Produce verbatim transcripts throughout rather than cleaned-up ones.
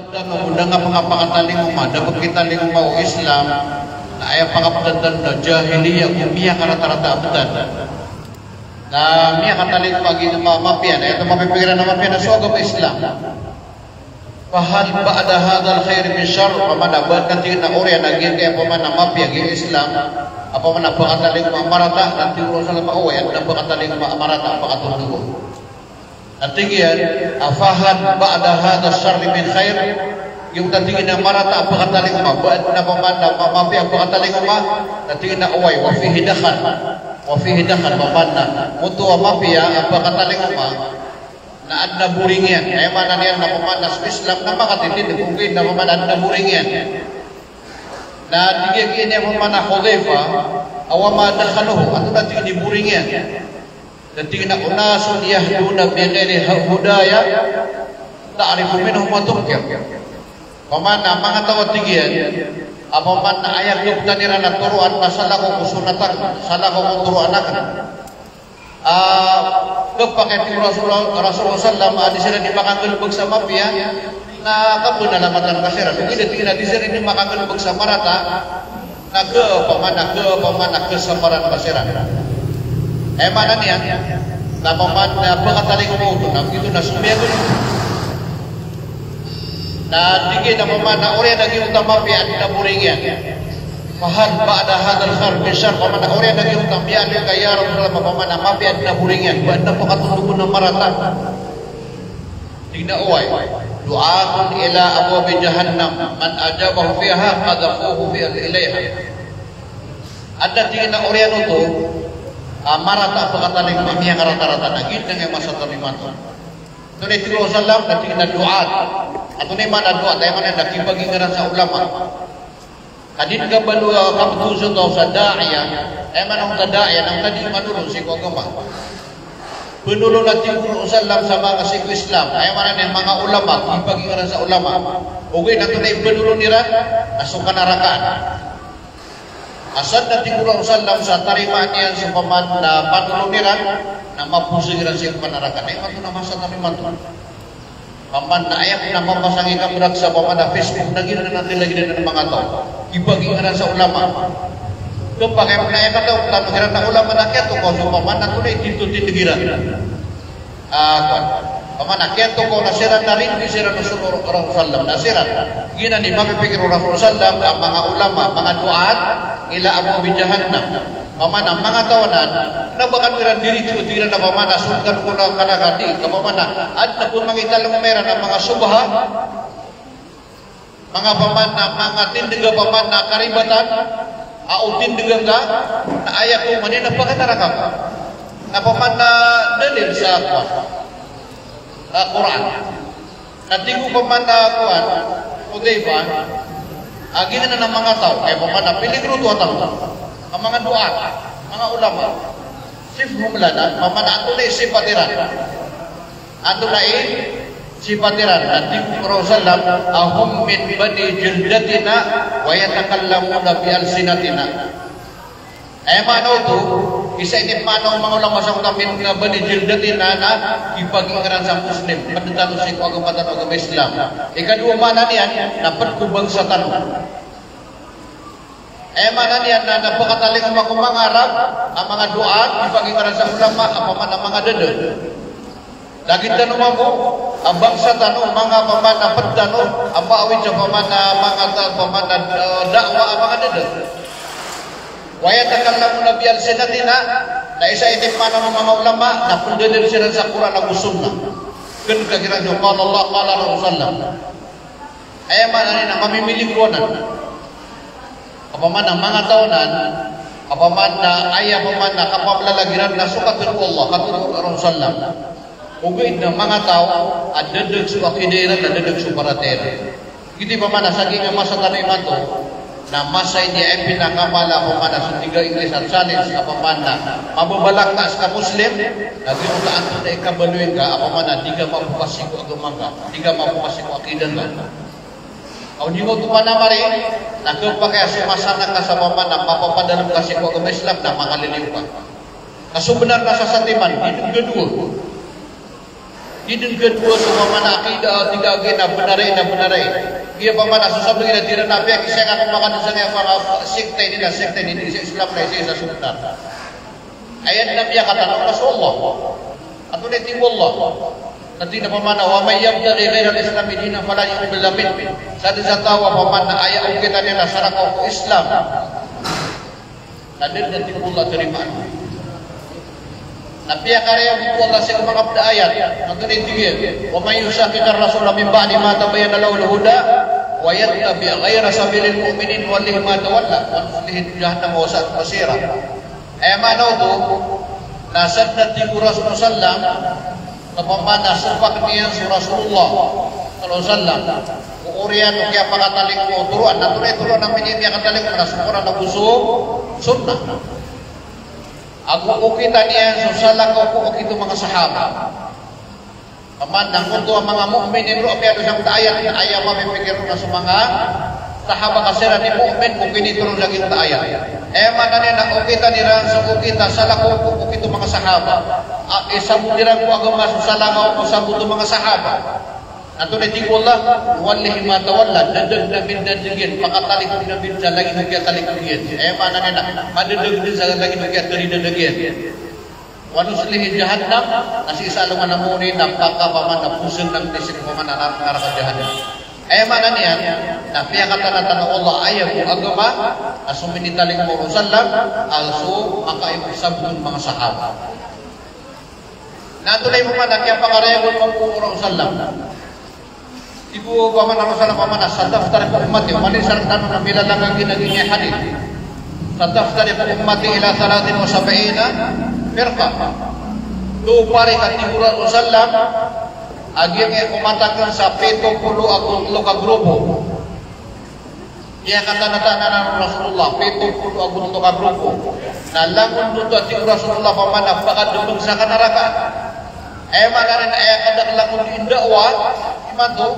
Tano, da nga pakatalingoma, da pakatalingoma o Islam, na aya pakaptad tano na jahiliya, ko miyakaratarata a ptad. Na miyakatalingoma giya ma-, mapiya, na aya mapipikiran a mapiya na so agama Islam. Fahal ba'da hadhal khair min shar, opama na ba, na tig iyan a oriyan a giya, opama na mapiya giya Islam, opama na pakatalingoma a marata, na tig o Rasulullah, oway, adn a pakatalingoma a marata, pakatondog. Na tig iyan a, fahal ba'da hadha sharri min khair? Giyoto a tig iyan a marata a pakatalingoma, ba adn a opama na ma-, mapiya a pakatalingoma? Na tig iyan a oway, wa fihi dakhal. Wa fihi dakhal, opama na oto a mapiya a pakatalingoma na adn a boring iyan. Aya maana niyan na opama na so Islam na makatitindg, ogaid na opama na adn a boring iyan. Na tig iyan a giya opama na Hudhayfah, a wa ma dakhaluhu, antonaa tig iyan i boring iyan? Na tig iyan a, unasun yahduna bi ghairi ha-, hudaya, ta'rifu minhum wa tunkir. Opama na manga taw a tig iyan a opama na aya kaptan iran a toroan na salakaw ko sonat akn, salakaw ko toroan akn. A, kapakay, tig o Rasul, Rasulullah sallam, a di siran di makanggalbk sa mapiya, na kapanalamatan ka siran. Ogaid na tig iyan a di siran di makanggalbk sa marata, na ka, opama na ka, opama na kasaparan ka siran. Aya maana niyan na opama na pakatalingoma oto, na giyoto na somiyagn. Na tig iyan a opama na oriyan a giyoto a mapiya, adn a boring iyan. Fahal ba'da hadhal khair min shar, opama na oriyan a giyoto a miyaaloy ka ya Rasulullah, opama na mapiya, adn a boring iyan, ba adn a pakatondog on a marata? Tig iyan a oway, du'atun ila abwabi jahannam, man ajabahum fiha qadhafuhu fi, ilayha. Adn a tig iyan a oriyan oto a marata a pakatalingoma, miyakaratarata, na giya dn a masa tano imanto. Antonaa i tig o Rasulullah sallam? Na tig iyan a du'at. Antonaa i maana a du'at? Aya maana na kibagingran sa ulama. Ka di ngka baloy a kapthoon sa taw sa da'iya. Aya maana o da'iya na di manolon sii ko agama. Pnolon, a tig o Rasulullah sallam, sa manga sii ko Islam, aya maana niyan manga ulama, kibagingran sa ulama. Ogaid na antonaa i pnolon iran? Na so kanarakaan. Asar na tig o Rasulullah sallam sa tarimaan iyan so opama na panolon iran, na mapasang iran sii ko kanarakaan. Na imanto na masa tano imanto. Opama na aya ko na mapasang i kamrk sa opama na Facebook, na giyanan a lagid iyan a manga taw, kibagingran sa ulama. Kapakay opama na aya kataw tano kiran a ulama na kiyatokaw so opama na antonaa i tindg o tindg iran. Ah, kowan. Opama na kiyatokaw na siran na rinti siran o Rasul sallam, na siran. Giyanan i mapipikir o Rasul sallam a manga ulama, manga du'at, ila abwabi jahannam. Opama na manga taw anan na ba kano iran diritso, tig iran a opama na sold kano ko naraka, di, opama na adn a pman a italingoma iran a manga subha, manga opama na, manga tindg a opama na karibatan, a o tindg angka, na aya ko man iyan na pakataraka ka. Na opama na dalil sa kowan, a Qur'an. Na tig o opama na kowan, Hudhayfah, a giyanan a manga taw, aya opama na piligro oto a taw, a manga du'at, manga ulama. Sifhum lana, opama na antonaa i sipat iran? Antonaa i sipat iran? Na tig o Rasul sallam a, hum min bani jildatina wa yatakallamuna bi alsinatina. Aya maana oto, isa ini maana o manga ulama sa koto a min bani jildatina na kibagingran sa Muslim, pd tano sii ko agama tano a agama Islam. Ikadowa maana niyan na pd ko bangsa tano. Aya maana niyan na, na pakatalingoma ko manga Arab a manga du'at, kibagingran sa ulama, a opama na manga dada. Lagid tano mambo a bangsa tano, manga opama na pd tano a maawid sa opama na manga ta-, opama na, eh, da'wa a manga dada. Wa yatakallamuna bi alsinatina, na isa ini maana o manga ulama na pndadalil siran sa Qur'an ago Sunnah. Kn kagiya kiran so qala Allah, qala Rasulullah. Aya maana niyan na mamimiligro anan. Opama na manga taw anan, opama na aya opama na kapamlalag iran na so katharo o Allah, katharo o Rasul sallam. Ogaid na manga taw a dadag so akida iran, a dadag so paratiyaya iran. Giyoto i opama na sa giyangkai a masa tano imanto, na masa ini a ipinakamala opama na so tig a Inglis a challenge, opama na mababalak ka ska Muslim, na giyoto antonaa i kabaloy ngka, opama na di ka mapokas sii ko agama ngka, di ka mapokas sii ko akida ngka. Aw di ngka oto panamari, na khapakay a so masa na ka sa opama na mapapadalm ka sii ko agama Islam na makaliliyo ka. Ka so bnar na sasatiman, di dn gadowa. Di dn kadowa so opama na akida, tig a giya na bnar aya, na bnar aya. Giya opama na so sabagi na di ran apiya kisaya ko makadn sangkaya opama na sekta ini na sekta ini, isa Islam na isa, isa Sunna. Aya dn a miyakatano na so Allah. Antonaa i tig o Allah? Na tig iyan a opama na, "Wa man yabtaghi ghayral Islami dinan falan yuqbala minhu." Sadn sa taw a opama na aya okitan iyan na salakaw ko Islam, na da dn, tig o Allah, tarimaan. Na piyakaraya bo o Allah sii ko manga pd a ayat. Antonaa i tig iyan? "Wa man yushaqiqir rasula min ba'di ma tabayyana lahul huda wa yattabi' ghayra sabilil mu'minin nuwallihi ma tawalla wa nuslihi jahannama wa sa'at masira." Aya maana oto na sadn a tig o Rasul sallam, na opama na sopakn iyan so Rasulullah sallallahu alaihi wasallam ko oriyan o kiyapakataling ko toroan, na antonaa i toroan a mini-, miyakataling na so Qur'an ago so Sunnah. Ago okitan iyan so salakaw ko okit o manga sahaba. Opama na giyoto a manga mu'minin roo a miyaaloy sangkoto a ayat, na aya mapipikir on na so manga sahaba ka siran i mu'min ko kinitoron sa giyoto a ayat. Aya maana niyan na okitan iran so okit a salakaw ko okit o manga sahaba. A, isabot iran ko agama so salakaw ko sabot o manga sahaba. Na antonaa i tig o Allah? "Nuwallihi ma tawalla." Da dn ami dadagiyan, pakatalikod ami sa lagid o kiyatalikod iyan. Aya maana niyan na madadag dn sa lagid o kiyataridadag iyan. "Wa nuslihi jahannam," na sii sa alongan a maori na paka opama na posng ami sii ko opama na nar-, naraka jahannam. Aya maana niyan na piyakatanatan o Allah aya bo a agama a so minitaling o Rasul sallam a so makaipsabot o manga sahaba. Na antonaa i opama na kiyapakaraya bo mambo o Rasul sallam? Tig o opama na Rasul sallam, opama na, "Sataftariqu ummati," opama na isa rktano na milalangag iyan a giya hadith. "Sataftariqu ummati ila thalathin wa sab'ina firqa." Topari ka, tig o Rasul sallam, a giyangkai a umat akn sa pito polo ago tlo ka grupo. Miyakatanatan anan o Rasulullah, pito polo ago tlo ka grupo. Na langon oto a tig o Rasulullah, opama na pakadmbng sa kanaraka. Aya maana niyan na aya kadaklan ko dii nda'wah imanto,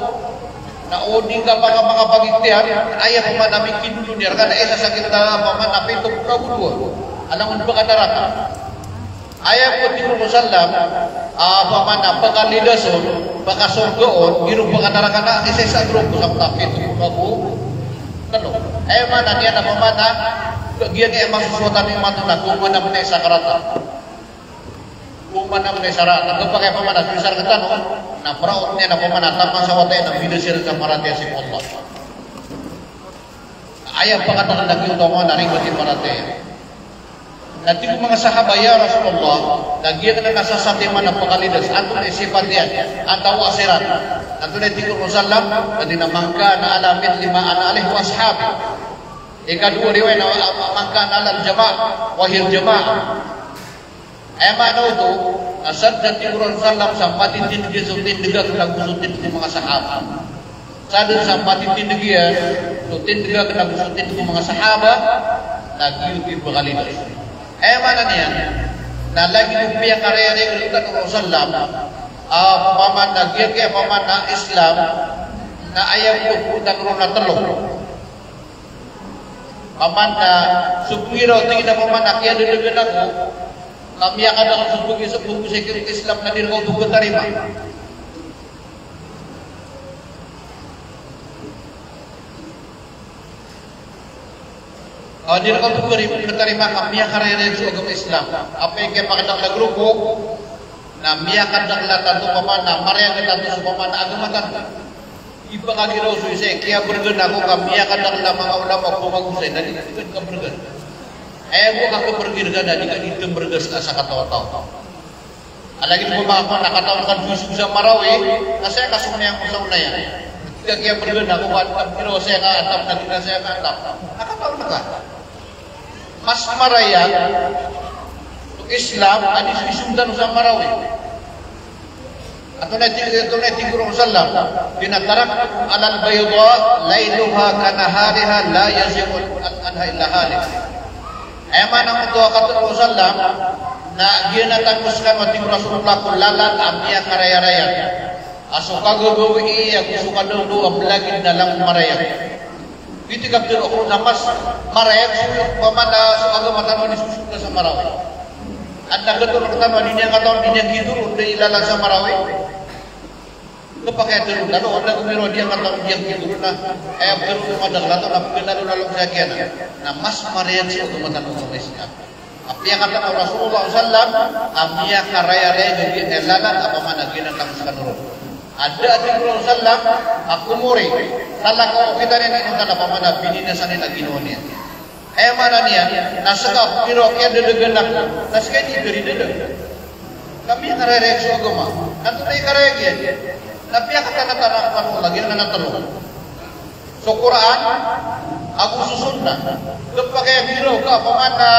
na o di ngka paka-, makapagikhtiyar, aya opama na mikindolon iyan rka na isa sa giyoto a opama na pito polo ago dowa a langon pkanaraka. Aya bo, tig o Rasul sallam, a, opama na pkalidas on, pkasorga on, giro pkanaraka na isa-isa a grupo sa mata pito polo ago tlo. Aya maana niyan na opama na giyangkai a masosoat imanto na koman ami na isa karata. Koman ami na isa rata. Kapakay opama na so isa rktano na praot niyan na opama na taman sa wata iyan na binasir sa paratiyaya sii ko Allah. Aya pakatakl na giyoto a opama na ribat i paratiyaya. Na tig o manga sahaba, "Ya Rasulullah, na giyangkanan a sasat imanto a pkalidas, antonaa i sipat iyan? Antaa a sirat?" Antonaa i tig o Rasul sallam? Na tig iyan a, "Man kana ala mithli ma ana alayhi wa ashabi." Ikadowa riwayat na, "Man kana alal jama'ah wa hiyal jama'ah." Aya maana oto, na sadn a tig o Rasul sallam sa matitindg iyan so tindg akn ago so tindg o manga sahaba. Sadn sa matitindg iyan so tindg akn ago so tindg o manga sahaba, na giyoto i pkalidas. Aya maana niyan na lagid o piyakarayarayag rktano o Rasul sallam a opama na giyangkai a opama na Islam na aya bo a phoon tano ron na tlo. Opama na so pnggiraw, tig iyan a opama na kiyadadagan ako ka miyakadakl so pagi-, so pagosay ko Islam na di rka oto katarima. O, di rka oto kari-, katarima ka miyakarayarayag so agama Islam. Apiya kiyapakadakl a grupo na miyakadakl a tanto opama na marayag a tanto so opama na agama tanto. Ipakagiraw so isa i kiyabrgan ako ka miyakadakl a manga ulama ko pagosay na di ka kabrgan. Aya bo a kabrgan ka na di ka di kabrgan sa sakataw-taw. A lagid o manga ko na katawan ka so isogo sa Marawi, na saya ka so niyan ko sa onaya. Di ka kiyabrgan ako ka antap giraw saya ka antap na di na saya ka antap. Na katawan ka. Mas marayag so Islam a di so isogo tano sa Marawi. Antonaa i tig, antonaa i tig o Rasul sallam? Tig iyan a, "Taraktukum alal bayda layluha kanahariha la yazighu anha illa halik." Aya maana oto a katharo o Rasul sallam na giyanan tano skano, a tig o Rasulullah, ko lalan a miyakarayarayag a so kagagawii ago so kadawdaw a mlagid na langon marayag. Giyoto i kaptharo akn na mas marayag so opama na so agama tano a di sosogo sa Marawi. Adn a katharo rktano a di niyan katawan, di niyan kitharo, di lalan sa Marawi. Kapakay a tero tano, o na gomiro a di angkatan a di angkatan a, eh, tero tano a da angkatan a pagkalalo-lalo sa kiyanan. Na mas mariyag so agama tano a Islam. Apiya katan o Rasulullah sallam a miyakarayarayag a giya lalan a pamana giyanan tano skano ron. A da a tig o Rasulullah sallam a komori, salakaw o kitan iyan, ino tano a pamana bininasan iyan a ginawa niyan. Aya maana niyan na ska piro a kiyadadagan ako, na ska i di karidadag. Ka miyakarayarayag so agama. Na antonaa i karayag iyan? Na piyakatanatan ako o Allah giyanan a telo. So Qur'an ago so Sunnah. Kapakay a giraw ka a pamana,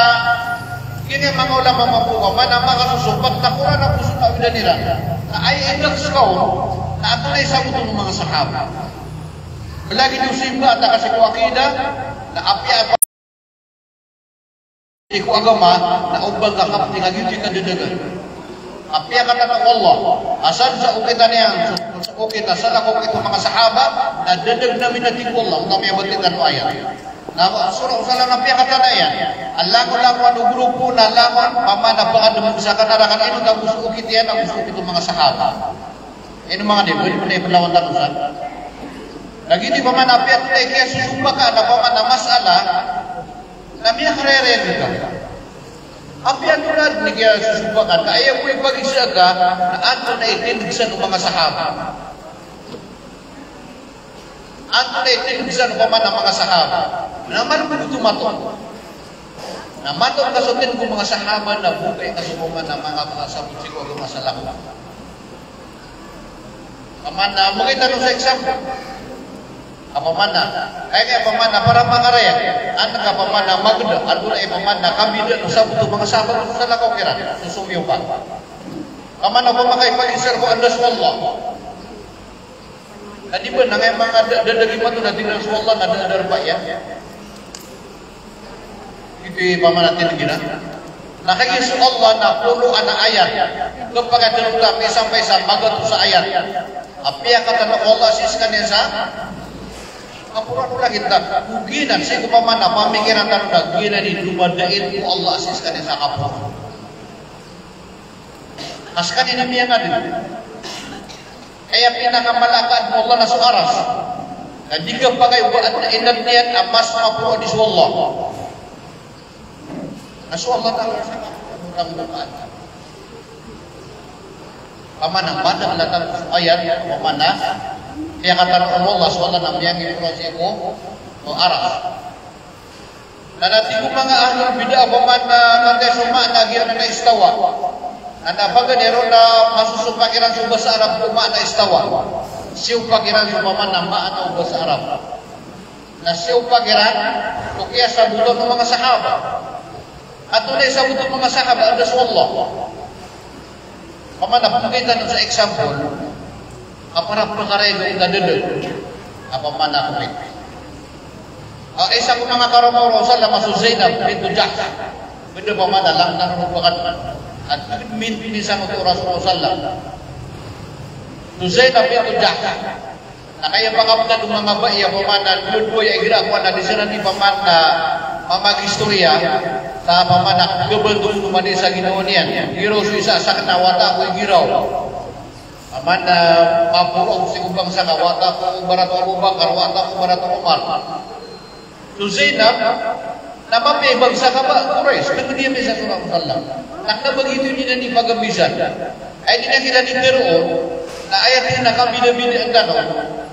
giya manga ulama mambo a pamana makasosopak na Qur'an ago Sunnah a widan iran. Na aya indags ka on na antonaa i sabot o manga sahaba. Lagid o simba a taka sii ko aqidah, na apiya sii ko agama, na o ba ngka kapting a giyoto i kadadagan. Apiya katan o Allah a sadn sa okit iyan, so, so okit a salakaw o okit o manga sahaba, na dadag na minati ko Allah, na miyabatikan o ayat. Na so Rasulullah na apiya katan iyan a langon-langon o grupo na langon, pamana pakadmg sa kanaraka, ino tano so okit iyan, ago so okit o manga sahaba. Ino manga di, pwede pn a ipnlawan tano sa. Lagid i pamana apiya antonaa i kiyasosopakan a pamana masala, na miyakarayarayag ka. Apiya antonaa dn i kiyasosopakan, ka aya bo i pagisa ka, na antonaa i tindg san o manga sahaba. Antonaa i tindg san o pamana manga sahaba. Na margn oto maton. Na maton ka so tindg o manga sahaba, na bokay ka so pamana manga, manga sabot sii ko agama salakaw. Pamana, magay tano sa example. A pamana, aya kaya pamana, para makarayag, an ka pamana, magda, antonaa i pamana, kabida o sabot o manga sahaba, salakaw kiran, so somiyopak. Pamana, pamana ka ipagisa ko anda so Allah. Na di ba, na kaya manga da-, dadagi mato na tig iran so Allah na da-, darpa iyan. Ito i pamana tindg iran. Na kagiya so Allah na polo a ayat. Kapakay a tero tano, isa pa isa, magatos a ayat. Apiya katan o Allah sii skaniyan sa kaporoan o langit na, o giyanan, sii ko pamana pamikiran tano na giyanan i domadait o Allah sii skaniyan sa kaporoan. Ka skaniyan i miyangadn. Aya pinakamala a kaadn o Allah na so Aras. Na di kapakay o ba adn a inadn iyan a mas maporo a di so Allah. Na so Allah Ta'ala sa kaporo a kaadn. Pamana, madakl a tano so ayat, pamana, piyakataro o Allah, so Allah na miyangiporo sii ko, o Aras. Na tig o manga ahlul bid'ah a pamana, na kagiya so maana giyanan na istawa. Na paganay ron na masosopak iran so basa Arab ko maana istawa. Siyopak iran so pamana maana o basa Arab. Na siyopak iran so kiyasabotan o manga sahaba. Antonaa i sabot o manga sahaba, anda so Allah. Pamana, pagay tano sa example a para pkharayag o kadadad a pamana ko. A, isa ko manga karoma o Rasulullah a so Zainab bintu Jahsh. Bida pamana lang tano pagad. At min-, minsan oto o Rasulullah sallam. So Zainab bintu Jahsh. Na kaya pakaptan o manga bai a pamana, dowa-dowa aya igira ko na di siran di pamana mamagistoriya, sa pamana khabaloy o mani sa ginawa niyan. Igira so isa a sakn a wata ko igira. Pamana maporo sii ko bangsa ka, wata ko ibarat o Abu Bakar, wata ko ibarat o Umar. So Zainab, na mapiya i bangsa ka ba Quraysh, na kna di a misa so Rasulullah. Na kna ba giyoto i di niyan di pagambizan. Aya di niyan kiran di tharoon, na aya di niyan kabidabidaan tano,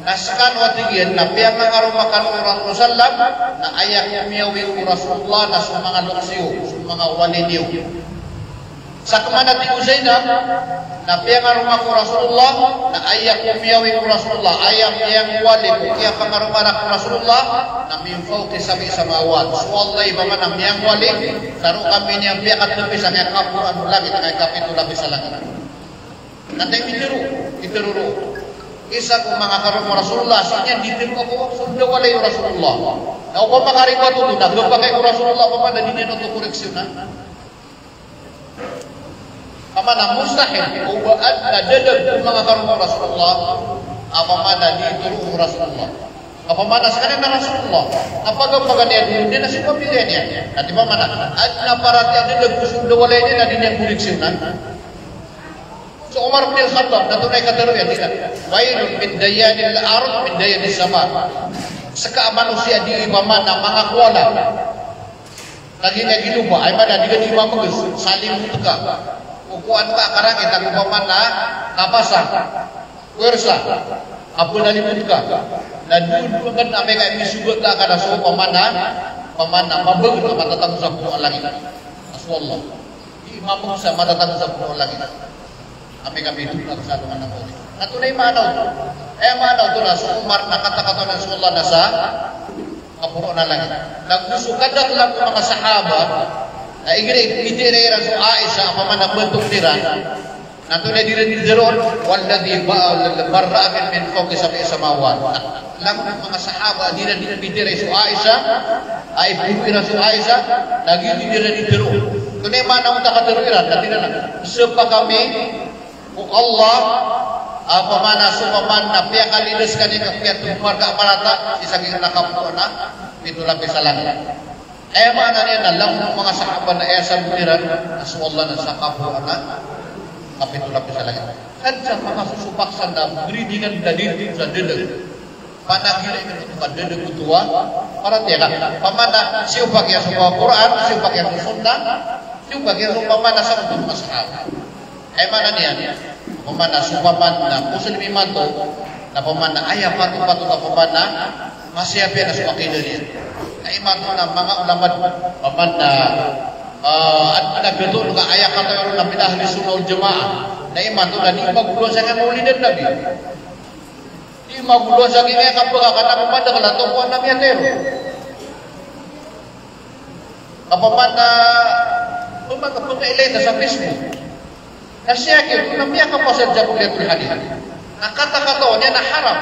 na skano a tig iyan, na piyangangaroma kano o Rasulullah sallam, na aya ko miyawi ko Rasulullah, na so manga loks iyo, so manga wali niyo. Sa kman a tig o Zainab, na piyangaroma ko Rasulullah, na aya ko miyawi ko Rasulullah, aya miyangwali ko kiyapangaroma rakn o Rasulullah, na min fawqi sab'i samawat. So Allah i pamana miyangwali, sa roo kami niyan piyakatpi sangkaya kaporoan o langit, sangkaya kapito lapis a langit. Na antaa i mitharo, itharo roo. Isa ko manga karoma o Rasulullah, sii niyan di tharo a ko so da walay o Rasulullah. Na opama ka ribat oto na gabakay ko Rasulullah, pamana di niyan oto koreksiyonan. Pamana mustahil o ba adn a dadag o manga karoma o Rasulullah a pamana di tharo o Rasulullah. A pamana skaniyan na Rasulullah. Na pagapagan iyan dn iyan a so pamilya niyan. Na di pamana adn a paratiyaya a dadag o so da walay niyan na di niyan koreksiyonan. So Umar bin Khattab, na antonaa i katharo iyan, tig iyan, "Wailun min dayanil ard min dayanis sama." Ska a manosiya di, opama na, manga kowala. Lagid a giloba, aya maana di ka di mamgs, sa limot ka. O kowan ka a karangit, opama na kapasang. Pwersa a pnalimot ka. Na dowa-dowa ngka amay ka misogat ka na so opama na, opama na mabagr a matatago sa poon a langit. A so Allah. Di mamgs a matatago sa poon a langit. Amay ka midowa ka sa alongan a mawri. Na antonaa i maana oto? Aya maana oto na so Umar na katakatawan iyan so Allah na sa kapoon a langit. Na go so kadaklan o manga sahaba, na igira i, igira iran so Aisha, opama na btong iran. Na antonaa i di iran ditharo on, "Walladhi ba-, barra'a min fawqi sab'i samawat." Langon o manga sahaba, di iran di, di iran so Aisha, a iporo iran so Aisha, na giyoto i di iran ditharo. Antonaa i maana o katharo iran, na tig iran a, "Sapa kami o Allah, a opama na so opama na piyakalidas skaniyan ka piyatomarga a marata, sii sa giyangkanan a kapoon a pito lapis a langit." Aya maana niyan na langon o manga sahaba na aya sabot iran na so Allah na sa kapoon a kapito lapis a langit. Ka sa makasosopak san na bri di ngka dalil sa dadag. Opama na giya imanto ka dadag oto a paratiyaya ka. Opama na siyopak iyan so Quran, siyopak iyan so Sunnah, siyopak iyan so opama na sabot o manga sahaba. Aya maana niyan, opama na so opama na Muslim imanto, na opama na aya patot-patot a opama na masiyapiya na so aqidah niyan. Na imanto na manga ulama, opama na, ah, ad-, adn a gioto ka aya katawan ron na min Ahli Sunnah wal Jamaah. Na imanto na di magolowan sa giya mawlidan Nabi. Di magolowan sa giya kapagakana ko madakl a tokowan a miyatero. Opama na, opama na pkailay na sa Facebook. Na siya giyoto na miyakapasad sa kulliyatul hadith. Na katakataw niyan na haram.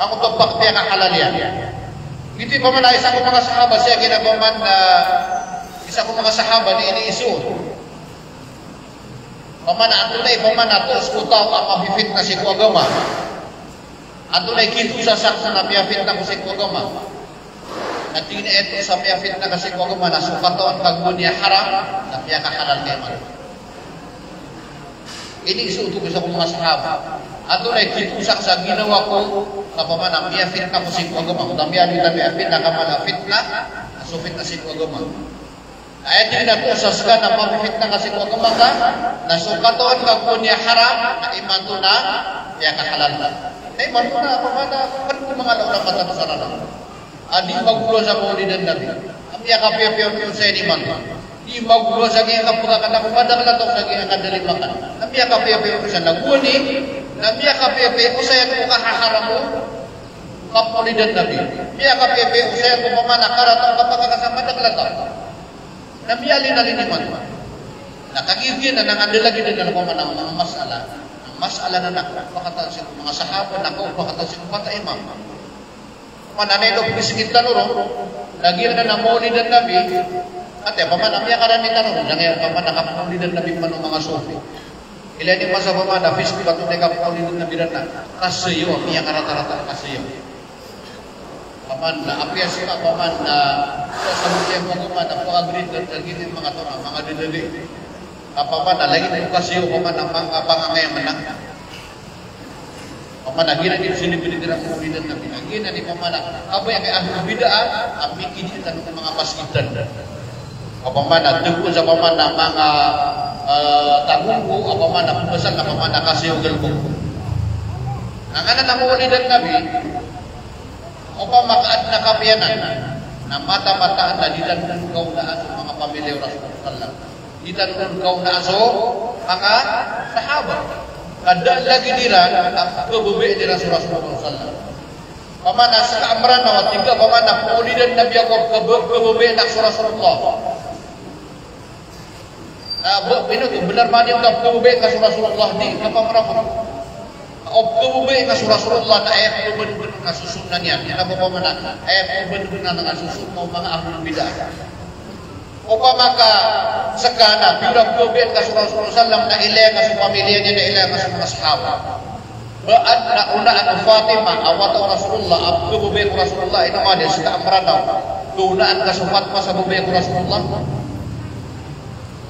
Angkoto a piyakahalal iyan. Giyoto i opama na isa ko manga sahaba, siya giya opama na, isa ko manga sahaba na iniisoon. Opama na antonaa i opama na toos ko taw a mapipitna sii ko agama. Antonaa i kitosasak sa na miyafitna ko sii ko agama. Na tig iyan a toos a miyafitna ka sii ko agama na so katawan ka gowani a haram, na piyakahalal ka imanto. Iniisoon oto ko isa ko manga sahaba. Antonaa i kitosasak sa ginawa ko, ka opama na miyafitna ko sii ko agama. Ka miyaaloy a miyafitna ka mala fitna, na so fitna sii ko agama. Na aya tig iyan a toos a ska na mapipitna ka sii ko agama ka, na so katawan ka gowani a haram, na imanto na piyakahalal ka. Na imanto na, opama na, pd ko manga ulama tano sa rarata a di magolowan sa mawlidan Nabi. A miyakapiyapiya on sa imanto. Di magolowan sa giyangkapagakana ko madakl a taw sa giyangkadalimakan. A miyakapiyapiya on sa na gowani, na miyakapiyapiya on sa aya ko kahaharam o kapmawlidan Nabi. Miyakapiyapiya on sa aya ko opama na karata o kapagakana sa madakl a taw. Na miyalinalin imanto. Na kagiya giyanan na ngka da lagid anan opama na manga masala. Na masala na na kaopakatan sii ko manga sahaba, na kaopakatan sii ko pat a imam. Opama na ino pisikin tano ron, lagid anan a mawlidan Nabi, ati opama na miyakarani tano ron, na giya opama na kapmawlidan Nabi man o manga Sufi. Ilay niyo man sa opama na Facebook a tig iyan a kapmawlidan Nabi ran na kasayaw, miyakaratarata a kasayaw. Opama na, apiya sii ka opama na, sa sabaad ko opama na, pag-agree ka, lagid iyan manga taw na, manga dadaga. Opama na, lagid o kasayaw, opama na, manga pangangaya man na. Opama na, giyanan i sinimbit iran ko mawlidan Nabi na, giyanan i opama na, kabaya ka ahlul bid'ah, a mikidiit tano ko manga masgit tano. Opama na, tagoi sa opama na, manga, eh, tagogo, opama na, pmbasal na, opama na, kasayaw galbk. Angkanan a mawlidan Nabi, opama ka adn a kapiya anan, na mataan-mataan na di tano kaonaan so manga pamilya o Rasulullah sallam. Di tano kaonaan so manga sahaba. Ka da lagid iran a pkhababayaan iran so Rasulullah sallam. Opama na ska a Mranaw a tig ka opama na mawlidan Nabi ako, pkhab-, pkhababayaan ako so Rasulullah. Na ba, ino oto, bnar man iyan ka pkhababayaan ka so Rasulullah, di ka pamrako. O pkhababayaan ka so Rasulullah na aya pkhabanbn ka so sunnah niyan. Ino ba opama na aya pkhabanbn ka so sunnah o manga ahlul bid'ah. Opama ka ska na pkhababayaan ka so Rasulullah sallam na ilaya ka so pamilya niyan, na ilaya ka so manga sahaba. Ba adn a onaan o Fatima a wata o Rasulullah a pkhababayaan ko Rasulullah, ino man di ska a Mranaw. Kaonaan ka so Fatima sa babaya ko Rasulullah.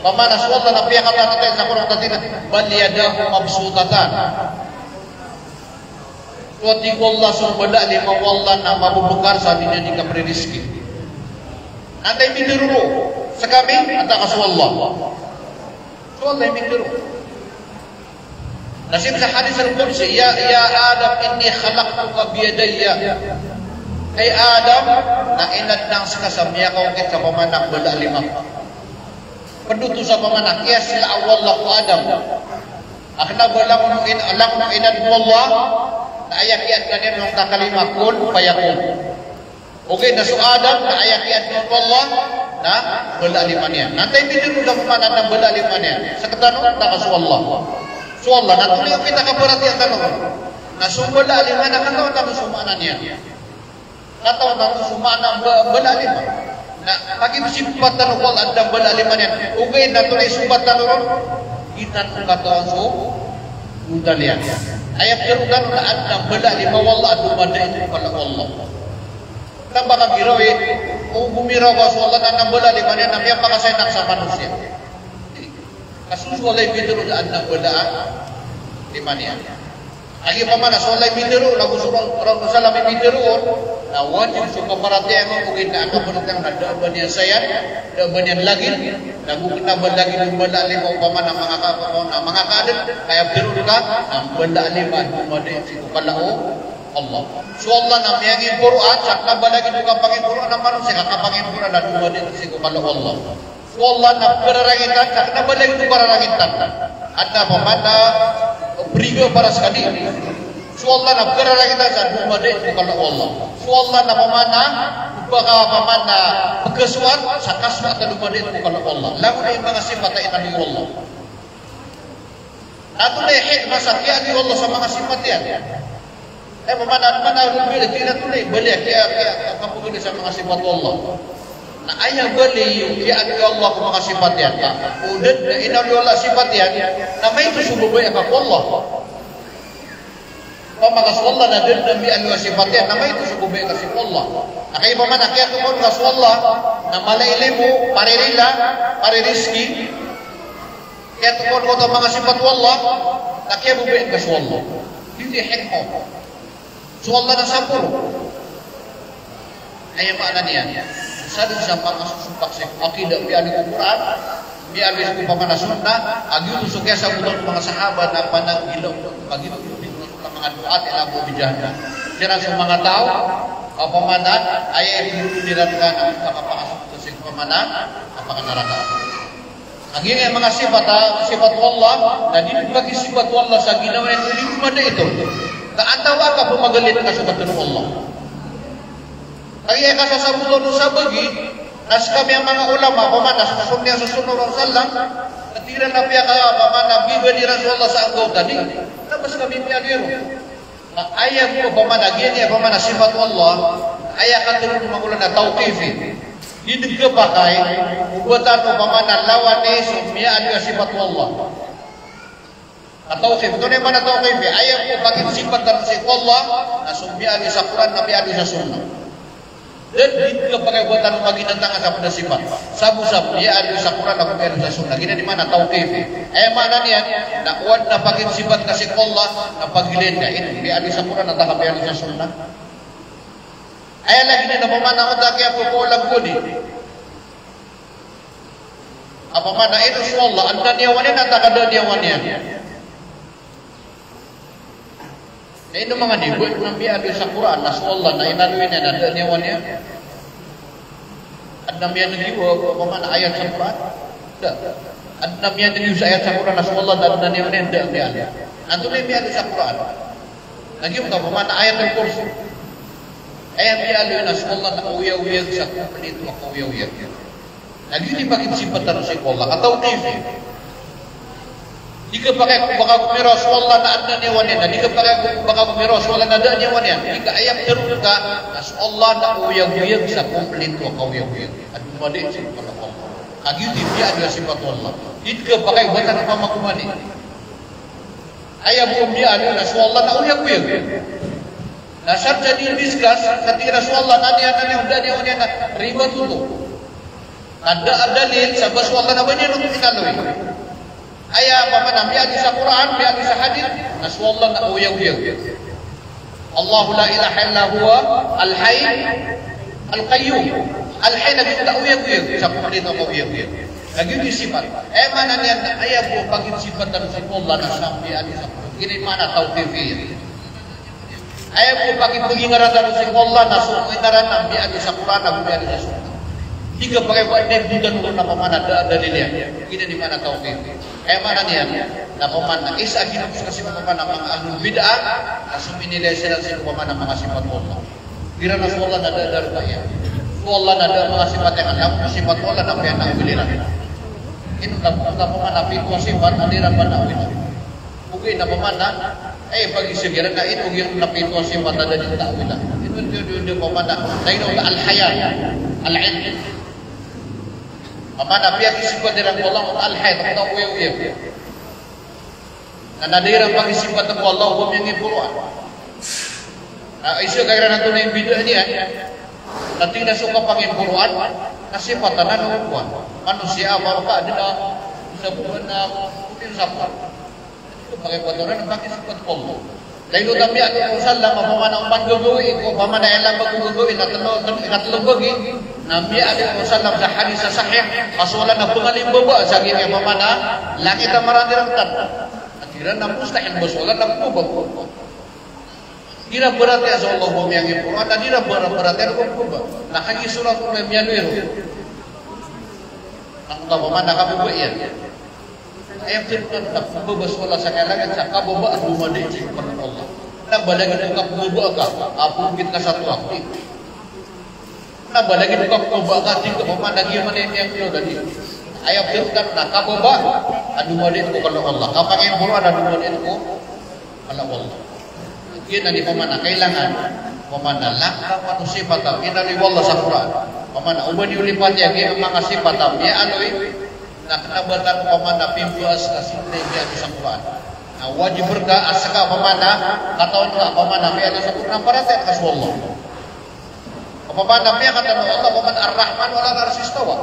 Opama na so Allah na piyakatatayan sa Qur'an a tig iyan a, "Bal yadahu mabsutatan." So tig o Allah, so mbala a lima o Allah na mabebekar sa di niyan di kapririski. Na antaa i mitharo ron? Sekami, antaa ka so Allah? So Allah i mitharo. Na sii sa hadith al-qudsi, "Ya, ya Adam, inni khalaqtuka biyadayya." Hay Adam, na inadn akn seka sa miyakaokit sa opama na mbala a lima. Ped oto sa opama na kiyasla o Allah ko Adam a kena ba langon o in-, langon o inadn o Allah, na aya kiyaadna niyan on a kalima, kun fayakun. Ogaid na so Adam na aya kiyaadna on o Allah na mbala a lima niyan. Na antaa i mitharo sa opama na mbala a lima niyan? Sekatano, antaa ka so Allah? So Allah, na antonaa i okit a kaparatiyayaan tano? Na so mbala a lima na katawan tano so maana niyan. Katawan tano so maana a mba-, mbala a lima. Na pagisipat tano ko Allah a adn a mbala a lima niyan. Ogaid na antonaa i sobat tano ron? Di tano katawan so mbala iyan. Aya pitharo tano na adn a mbala a lima o Allah a domadait ko kala o Allah. Kena ba ka giraw i, o gomiraw ka so Allah na adn a mbala a lima niyan na miyapakasaynak sa manosiya. Ka so Allah i mitharo na adn a mbala a lima niyan. Lagid opama na so Allah i mitharo, na go so Rasul sallam i mitharo, na wajib so kaparatiyayaan, ogaid na kaparatiyayaan na da a ba niyan saya, da a ba niyan lagid, na go kena ba lagid o mbala a lima opama na manga ka-, na manga kaadn, ka aya pitharo ka, na mbala a lima a domadait sii ko kala o Allah. So Allah na miyangimporo a, sa kena ba lagid o kapangimporo a manosiya, ka kapangimporo a domadait sii ko kala o Allah. So Allah na pekararangitan, sa kena ba lagid o kararangitan. Adn a opama na briga para sekaniyan. So Allah na pekararangitan sa domadait ko kala o Allah. So Allah na opama na, opama na pekesoat, sa kasoat a domadait ko kala o Allah. Langon i manga sipat a inaloy o Allah. Na antonaa i hikmah sa kiyaaloy o Allah sa manga sipat iyan? Aya opama na, opama na, aya opama na, kiya, kiya, kapagaloy sa manga sipat o Allah. Na aya bali o kiyaaloy o Allah ko manga sipat iyan. O da dn a inaloy o Allah a sipat iyan, na maito so babaya ka ko Allah. Opama ka so Allah na da dn a miyaaloy a sipat iyan, na maito so babaya ka sii ko Allah. Na kay opama na kiyatokawan ka so Allah na mala i limo, paririla, paririzki. Kiyatokawan ka oto a manga sipat o Allah, na kiyababayaan ka so Allah. Giyoto i hikmah. So Allah na sapolo. Aya maana niyan, sadn sa manga sosompak sii ko aqidah, miyaaloy ko Qur'an, miyaaloy ko opama na sunnah, a giyoto so kiyasabotan o manga sahaba na pananggila, a giyoto so manga du'at ila abwabi jahannam. Siran so manga taw a opama na aya ipolog iran ka na kapakasold sii ko opama na apiya naraka. Kagiya manga sipat a, sipat o Allah, na di pagisipat o Allah sa ginawa niyan o di domadait on. Ka antawaa ka pemagalit ka so katharo o Allah. Kagiya kasasabotan o sabagi, na sekami a manga ulama, opama na so sunnah, so sunnah o Rasul sallam, na tig iran a apiya ka, opama na bibali iran so Allah sa anggawta, di, na ba sekami miyaaloy ron. Na aya bo opama na giya, opama na sipat o Allah, aya katharo o manga ulama na tawqifi. Di dn kapakay o ba tano opama na lawan i so miyaaloy a sipat o Allah. Na tawqif, antonaa i maana tawqif? Aya bo a pagisipat tano sii ko Allah na so miyaaloy sa Qur'an, na miyaaloy sa sunnah. Da dn kapakay o ba tano maginantangan sa pd a sipat. Sabo sa miyaaloy sa Qur'an ago miyaaloy sa sunnah. Giyanan i maana tawqif. Aya maana niyan na o adn a pagisipat ka sii ko Allah na pagilayn ka. Ino, miyaaloy sa Qur'an antaa ka miyaaloy sa sunnah? Aya lagid iyan na opama na oto a kiyapopoon ko di. Opama na ino so Allah, adn a niyawa niyan antaa ka da a niyawa niyan? Na ino manga di, bo ino miyaaloy sa Qur'an na so Allah na inaloy niyan na da a niyawa niyan? Adn a miyaneg iyo, opama na ayat sa Qur'an? Da. Adn a miyaneg iyo sa ayat sa Qur'an na so Allah na da a niyawa niyan? Da a miyaaloy. Na antonaa i miyaaloy sa Qur'an? Na giyoto opama na Ayatul Kursi. Aya miyaaloy na so Allah na oyagoyag sa kompleto a kaoyagoyag. Na giyoto i pagisipat tano sii ko Allah, ka tawqif. Di kapakay o ba ka gomiraw so Allah na adn a niyawa niyan, na di kapakay o ba ka gomiraw so Allah na da a niyawa niyan. Di ka, aya pitharo ka na so Allah na oyagoyag sa kompleto a kaoyagoyag. A domadait sii ko Allah. Ka giyoto i miyaaloy a sipat o Allah. Di kapakay o ba tano pamakomani. Aya bo a miyaaloy na so Allah na oyagoyag. Na sadn sa di-discuss, sa tig iran so Allah na aya niyan, na aya niyan, da a niyawa niyan, na ribat oto. Na da a dalil sa ba so Allah na ba niyan oto inaloy. Aya pamana miyaaloy sa Qur'an, miyaaloy sa hadith, na so Allah na oyagoyag. Allahu la ilaha illa huwa al-hayy al-qayyum. Al-hayy na giyoto a oyagoyag, sa pamana na oyagoyag. Na giyoto i sipat. Aya maana niyan na aya bo a pagisipatan so Allah na sa miyaaloy sa Qur'an. Giyoto i maana tawqifiyya. Aya bo a pakipagingaran tano sii ko Allah na so ingaran na miyaaloy sa Qur'an ago miyaaloy sa Sunnah. Di ka pakay ba di bo tano na pamana da a dalil iyan. Giyanan i maana tawqif. Aya maana niyan na pamana isa a ginaos ka sii ko pamana manga ahlul bid'ah, na sominilay siran sii ko pamana manga sipat o Allah. Di iran a so Allah na da a darpa iyan. So Allah na da a manga sipat iyan, na sipat o Allah na piyanawil iran. Ino na pamana pito a sipat na di iran panawil. Ogaid na pamana, eh, pagisigi iran na ino giya na pito a sipat a da dii tawila. Ino, ino, ino, ino pamana, na ino na al-hayat, al-ilm. Pamana, piyakisipat iran ko Allah, al-hayat, na oyagoyag. Na, na da iran pakisipat ko Allah, o ba miyangimporoan. Na isa ka iran antonaa i bid'ah niyan, na tig iran so kapangimporoan, na sipat anan o kowan. Manosiya a ba ka adn a, sa kowan na, kowan sa kowan. Ito, pakipatoran, pakisipat ko Allah. Lailot a miyaaloy o sallam a pamana oman gagawii ko, pamana ilambag o gagawii na tlo, tlo, na tlo bagi, na miyaaloy o sallam sa hadith a sahih, a so Allah na pngalimbaba sa giya pamana langit a marani rangtan. Tig iran na mustahil ba so Allah na pmbaba. Di iran paratiyaya so Allah o ba miyangimporoan, na di iran paratiyaya o ba pmbaba. Na kagiya so Allah na miyaaloy ron. Angkoto pamana kababa iyan. Aya ptharoon tano na pmbaba so Allah sa langit sa kababa a domadait sii ko Allah. Na ba lagid o kapmbaba ka a pmbit ka sa torak. Na ba lagid o kapmbaba ka, tig ka pamana giya man i miyangklo dadi. Aya ptharoon tano na kababa a domadait ko Allah. Kapangimporoan a domadait ko Allah. Giyanan i pamana kailangan, pamana langka man o sipat a inaloy o Allah sa Qur'an. Pamana o ba niyo lipati a giya manga sipat a miyaaloy, na kna ba tano pamana pimbaas ka sii ko miyaaloy sa Qur'an. Na wajib rka a ska pamana katawan ka pamana miyaaloy sa Qur'an, paratiyayaan ka so Allah. Pamana miyakatano o Allah, pamana Ar-Rahman 'alal 'arshi istawa.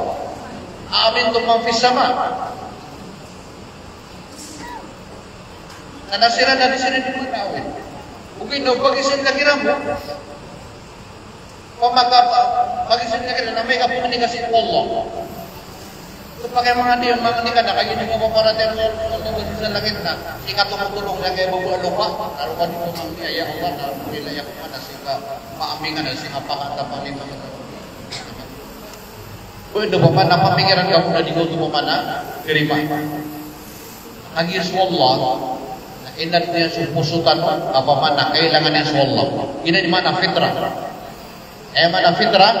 A amintum man fis sama'. Na siran na di siran di manawil. Ogaid na o pagisin ka kiran bo. Pamaka, pagisin ka kiran na amay ka pangni ka sii ko Allah. So pakay manga di, manga di ka na kagiya di ka paparatiyaya o Allah, o Allah sa langit na. Sii ka tomotolong sa kaya baba a lopa. Na roo ka di ko mangni, ya Allah, na roo ka di ko mangni, na sii ka maamingan, na sii ka pakatapan i manga. Pwede pamana pamikiran ka bo na di ka oto pamana karima. Kagiya so Allah na inadn iyan so poso tano a pamana kailangan iyan so Allah. Giyanan i maana fitrah. Aya maana fitrah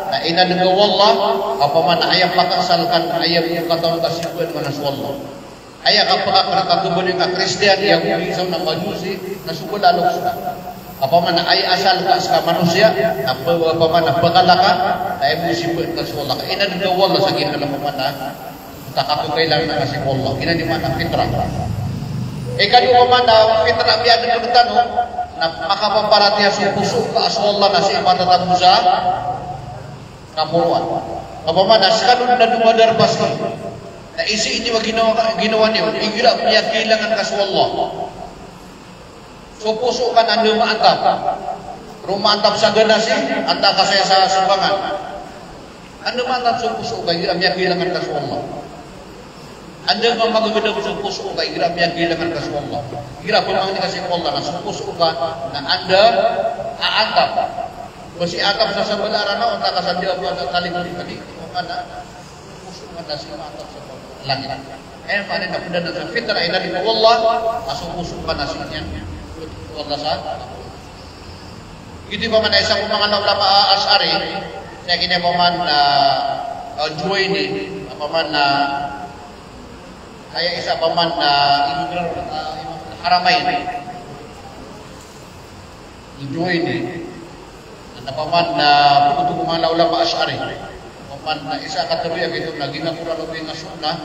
na inadn ka o Allah a pamana aya pakaasal ka, aya bo katawan ka sii ko pamana so Allah. Aya kapakakna ka kobali ka Kristiyan, Yahudi, sa na Majusi, na so bala a loks ka. Opama na aya asal ka ska manosiya, na p-, opama na pkala ka, na aya bo sii bo ka so Allah. Inadn ka o Allah sa giya opama na, ta kapkailangan ka sii ko Allah. Giyanan i maana fitrah. Ikadowa opama na fitrah a miyadn rktano, na makapaparatiyaya so poso ka a so Allah na sii matatago sa kaporoan. Opama na skano na domadarpa sii. Na isii niyo a ginawa, ginawa niyo, igira miyakailangan ka so Allah. So poso ka na anda maantap. Roo maantap sa ganasi, antaa ka saya sa sumbangan. Anda maantap so poso ka igira miyakailangan ka so Allah. Anda mamagagadam so poso ka igira miyakailangan ka so Allah. Igira pmangni ka sii ko Allah na so poso ka na anda aantap. Ba sii aantap sa sabala a Ranaw, antaa ka sa Diyaba, sa Talikodi, ka di, o ka na, so poso ka na sii maantap sa langit. Aya maana na pd anan sa fitrah a inadn ka o Allah, a so poso ka na sii niyan o Allah sa. Giyoto i opama na isa ko manga ulama a Ash'ari, sa giya opama na, ah, Juwayni, opama na, aya isa opama na Imam, ah, Imam Haramain. Juwayni. Na opama na, pd oto ko manga ulama Ash'ari. Opama na isa a katharo iyan giyoto na giyangkoto a lobay a sunnah,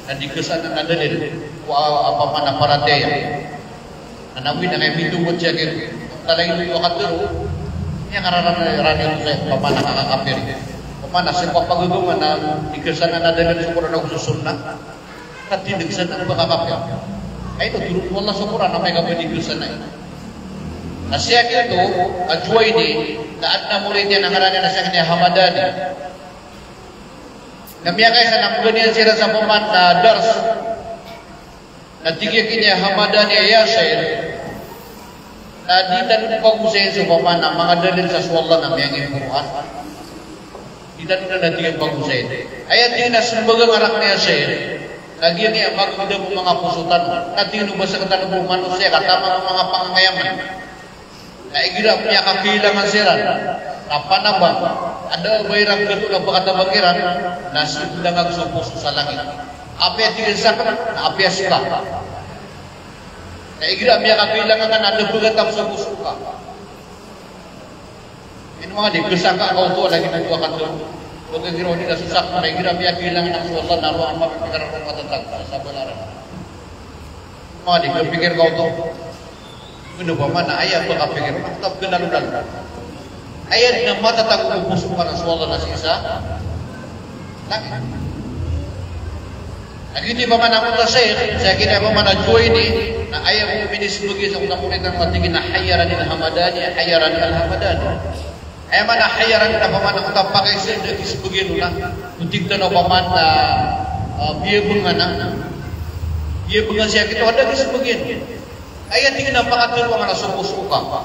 na di kasanan a dalil ko, ah, opama na paratiyaya. Na oway na kay mithobot siya giyoto. Talaga ito a katharo, aya kararani oto sa opama na kakapir. Mana sii ko pagagama na di kasanan a dalil so Qur'an ago so Sunnah, na tindeg san a ba ka kapir. Ay, ino tindeg o Allah so Qur'an a amay ka ba di kasanan. Na si Sheikh oto a Juwaini, na adn a morid iyan a ngaran iyan na Sheikh Hamadani. Na miyakaisa na mbagian siran sa paman na dars. Na tig iyan ki Hamadani a, "Ya Sheikh, na di tano pagosayin so paman a manga dalil sa so Allah na miyangi Qur'an. Di tano na tig iyan pagosayin. Aya tig iyan a smbag akn a Sheikh, na giyangkaya a magdam o manga poso tano. Na tig iyan o ba sktano bo manosiya ka taman o manga pangangayaman. Na igira a miyakakailangan siran na panabang a da a ba iran khatoon a pakatabang iran, na sii dn dangag so poso sa langit. Apiya tig iyan sakn, na apiya ska. Na igira a miyakakailangan ka na da a ba khatabang so poso ka." Ino manga di, ksangka ka oto a lagid oto a kato. Pagkagiraw di ka so sakn, na igira a miyakakailangan ka so Allah na roo a mapipikir a roo matatago sa sabanaran. Manga di, kapikir ka oto. Ino paman a aya a ba kapikir, maktap ka lalo-lalo. Aya dn a matatago ko poso ka na so Allah na sii sa langit. Na giyoto i paman a mota Sheikh, sa giya paman a Juwaini, na aya bo minismbag iyan sa mota morid iyan na tig iyan a Hayyarani al-Hamadani, Hayyarani al-Hamadani. Aya maana a Hayyarani na paman a mota pakaisa a da a kismbag iyan on na. Ko tig tano paman a, ah, biyabngan a. Biyabngan si Sheikh oto a da a kismbag iyan. Aya tig iyan a pakatharoa ngka na so poso ka.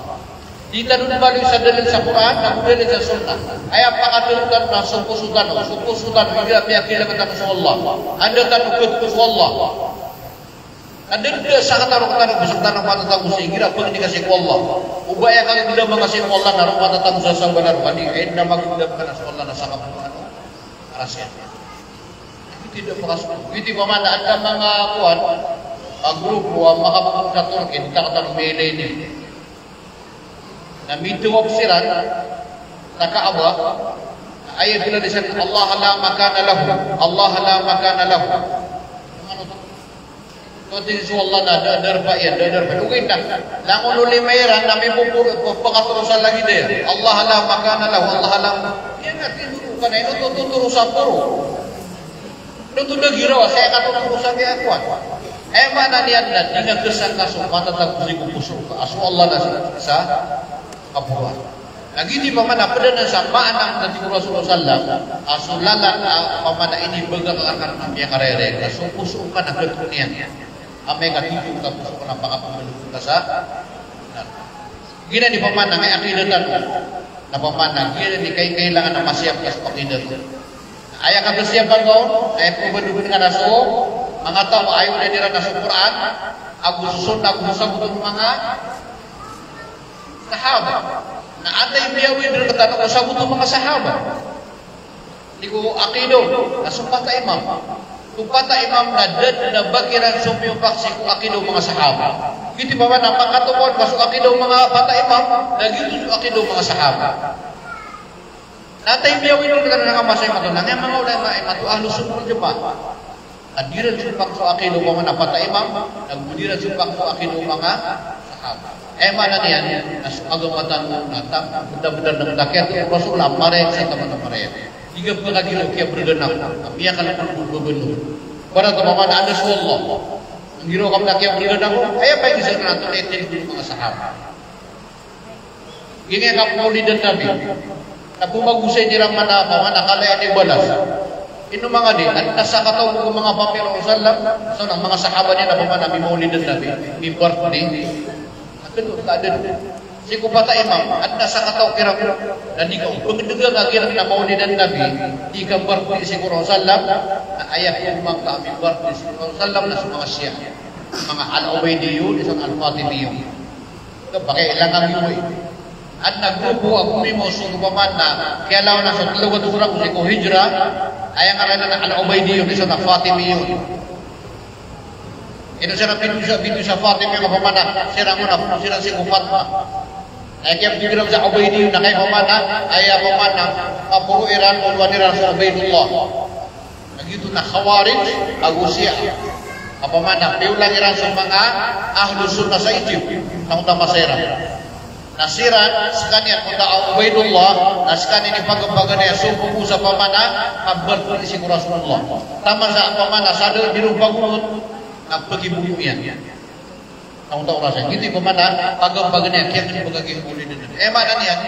Di tano dn baloy sa dalil sa Qur'an, na go dalil sa Sunnah. Aya pakatharoa tano na so poso tano, so poso tano, igira a miyakailangan tano so Allah. Anda tano khatoon so Allah. Na da a da a sakataroa tano, bo sktano matatago sii, igira a pangni ka sii ko Allah. O ba aya kagdama ngka sii ko Allah na roo matatago sa sabanaran, ka di, eh, na magdam ka na so Allah na sa kapangni. Aras iyan. Giyoto i da a pakasogo. Giyoto i paman a adn a manga kowan a grupo a makapoon sa Turkey, di tano mailay ini. Na mitawaf siran sa Kaaba, na aya dn a dii san, "Allah la makana lahu, Allah la makana lahu." Tig iran so Allah na da a darpa iyan, da a darpa iyan. Ogaid na langon o lima iran na mipoporo, pakatharo sa lagid iyan. "Allah la makana lahu, Allah la." Iyan na tindoro ka na ino oto totoro sa poro. Ino oto da giraw a saya ka totoro sa giya kowan. Aya maana niyan na di ngka ksangka so matatago sii ko poso ka a so Allah na sii sa kaporoan. Na giyoto i paman a pd anan sa maana na tig o Rasulullah sallam, a so lalan a paman a inibagak akn a miyakarayray ka so poso ka na khatoon iyan. Amay ka tindeg ka poso ka na pakapambalog ka sa. Giyanan i paman a manga aqidah tano. Na paman a giyanan i kai-, kailangan a masiyap ka so aqidah tano. Aya kabasiyapan ka on, aya pmbalog ka na so manga taw a ayodan iran na so Qur'an ago so Sunnah ago so sabot o manga sahaba. Na antaa i miyawind rktano ko sabot o manga sahaba? Tig o aqidah on na so pat a imam. So pat a imam na da dn a ba kiran somiyopak sii ko aqidah o manga sahaba. Giyoto i paman a makatokawan ka so aqidah o manga pat a imam, na giyoto so aqidah o manga sahaba. Na antaa i miyawind rktano a manga masa imanto, na manga ulama imanto, Ahlus Sunnah wal Jamaah. Na di ran sopak so aqidah o manga pat a imam, na go di ran sopak so aqidah o manga sahaba. Aya maana niyan na so agama tano na ta-, bnar-bnar na matakiya o Rasulullah, marayag sa taman a marayag. Di ka pkagiraw a kiyabrgan ako, a miyakalkol ko babano. Bara ta paman a anda so Allah. Anggiraw ka pn a kiyabrgan ako, aya pagiza na antonaa i tindg o manga sahaba. Giyangkai a kapmawlidan Nabi. Na pmagosay iran man a paman a kala iyan i balas. Ino manga di, adn a sakataw ko manga pamilya o Rasulullah sallam, so na manga sahaba niyan a paman a mimawlidan Nabi, mi-birthday. Na kn o ka adn. Sii ko pat a imam, adn a sakataw kiran. Na di ka pngdga ka kiran na mawlidan Nabi, di ka birthday sii ko Rasulullah sallam, na aya pman ka mi-birthday sii ko Rasulullah sallam na so manga Shia. Manga Al-Ubaydiyun, isan Al-Fatimiyun. Ka pakailangan iyo, eh. Adn a grupo a gomimo so, opama na kiyalawan a so tlo ka togra ko sii ko Hijra, aya ngaran iyan na Al-Ubaydiyun, isan na Fatimiyun. Ino siran bitosa, bitosa Fatimiyun, opama na siran ko na, siran sii ko Fatma. Aya kiyapthowan iran sa Ubaydiyun, na kay opama na, aya opama na, kaporo iran, olowan iran so Ubaydullah. Na giyoto na Khawarij ago Shia. Opama na piyolang iran so manga Ahlus Sunnah sa Egypt, na onta masa iran. Na siran, skaniyan ko ta a Ubaidullah, na skaniyan i pagpaganay a so phoon sa pamana a btad sii ko Rasulullah. Taman sa pamana sa da di ron pagogot, na pagibogong iyan. Na onta oras iyan. Giyoto i pamana pagpaganay a kiyaganay a pagagi Mawlid an-Nabi. Aya maana niyan,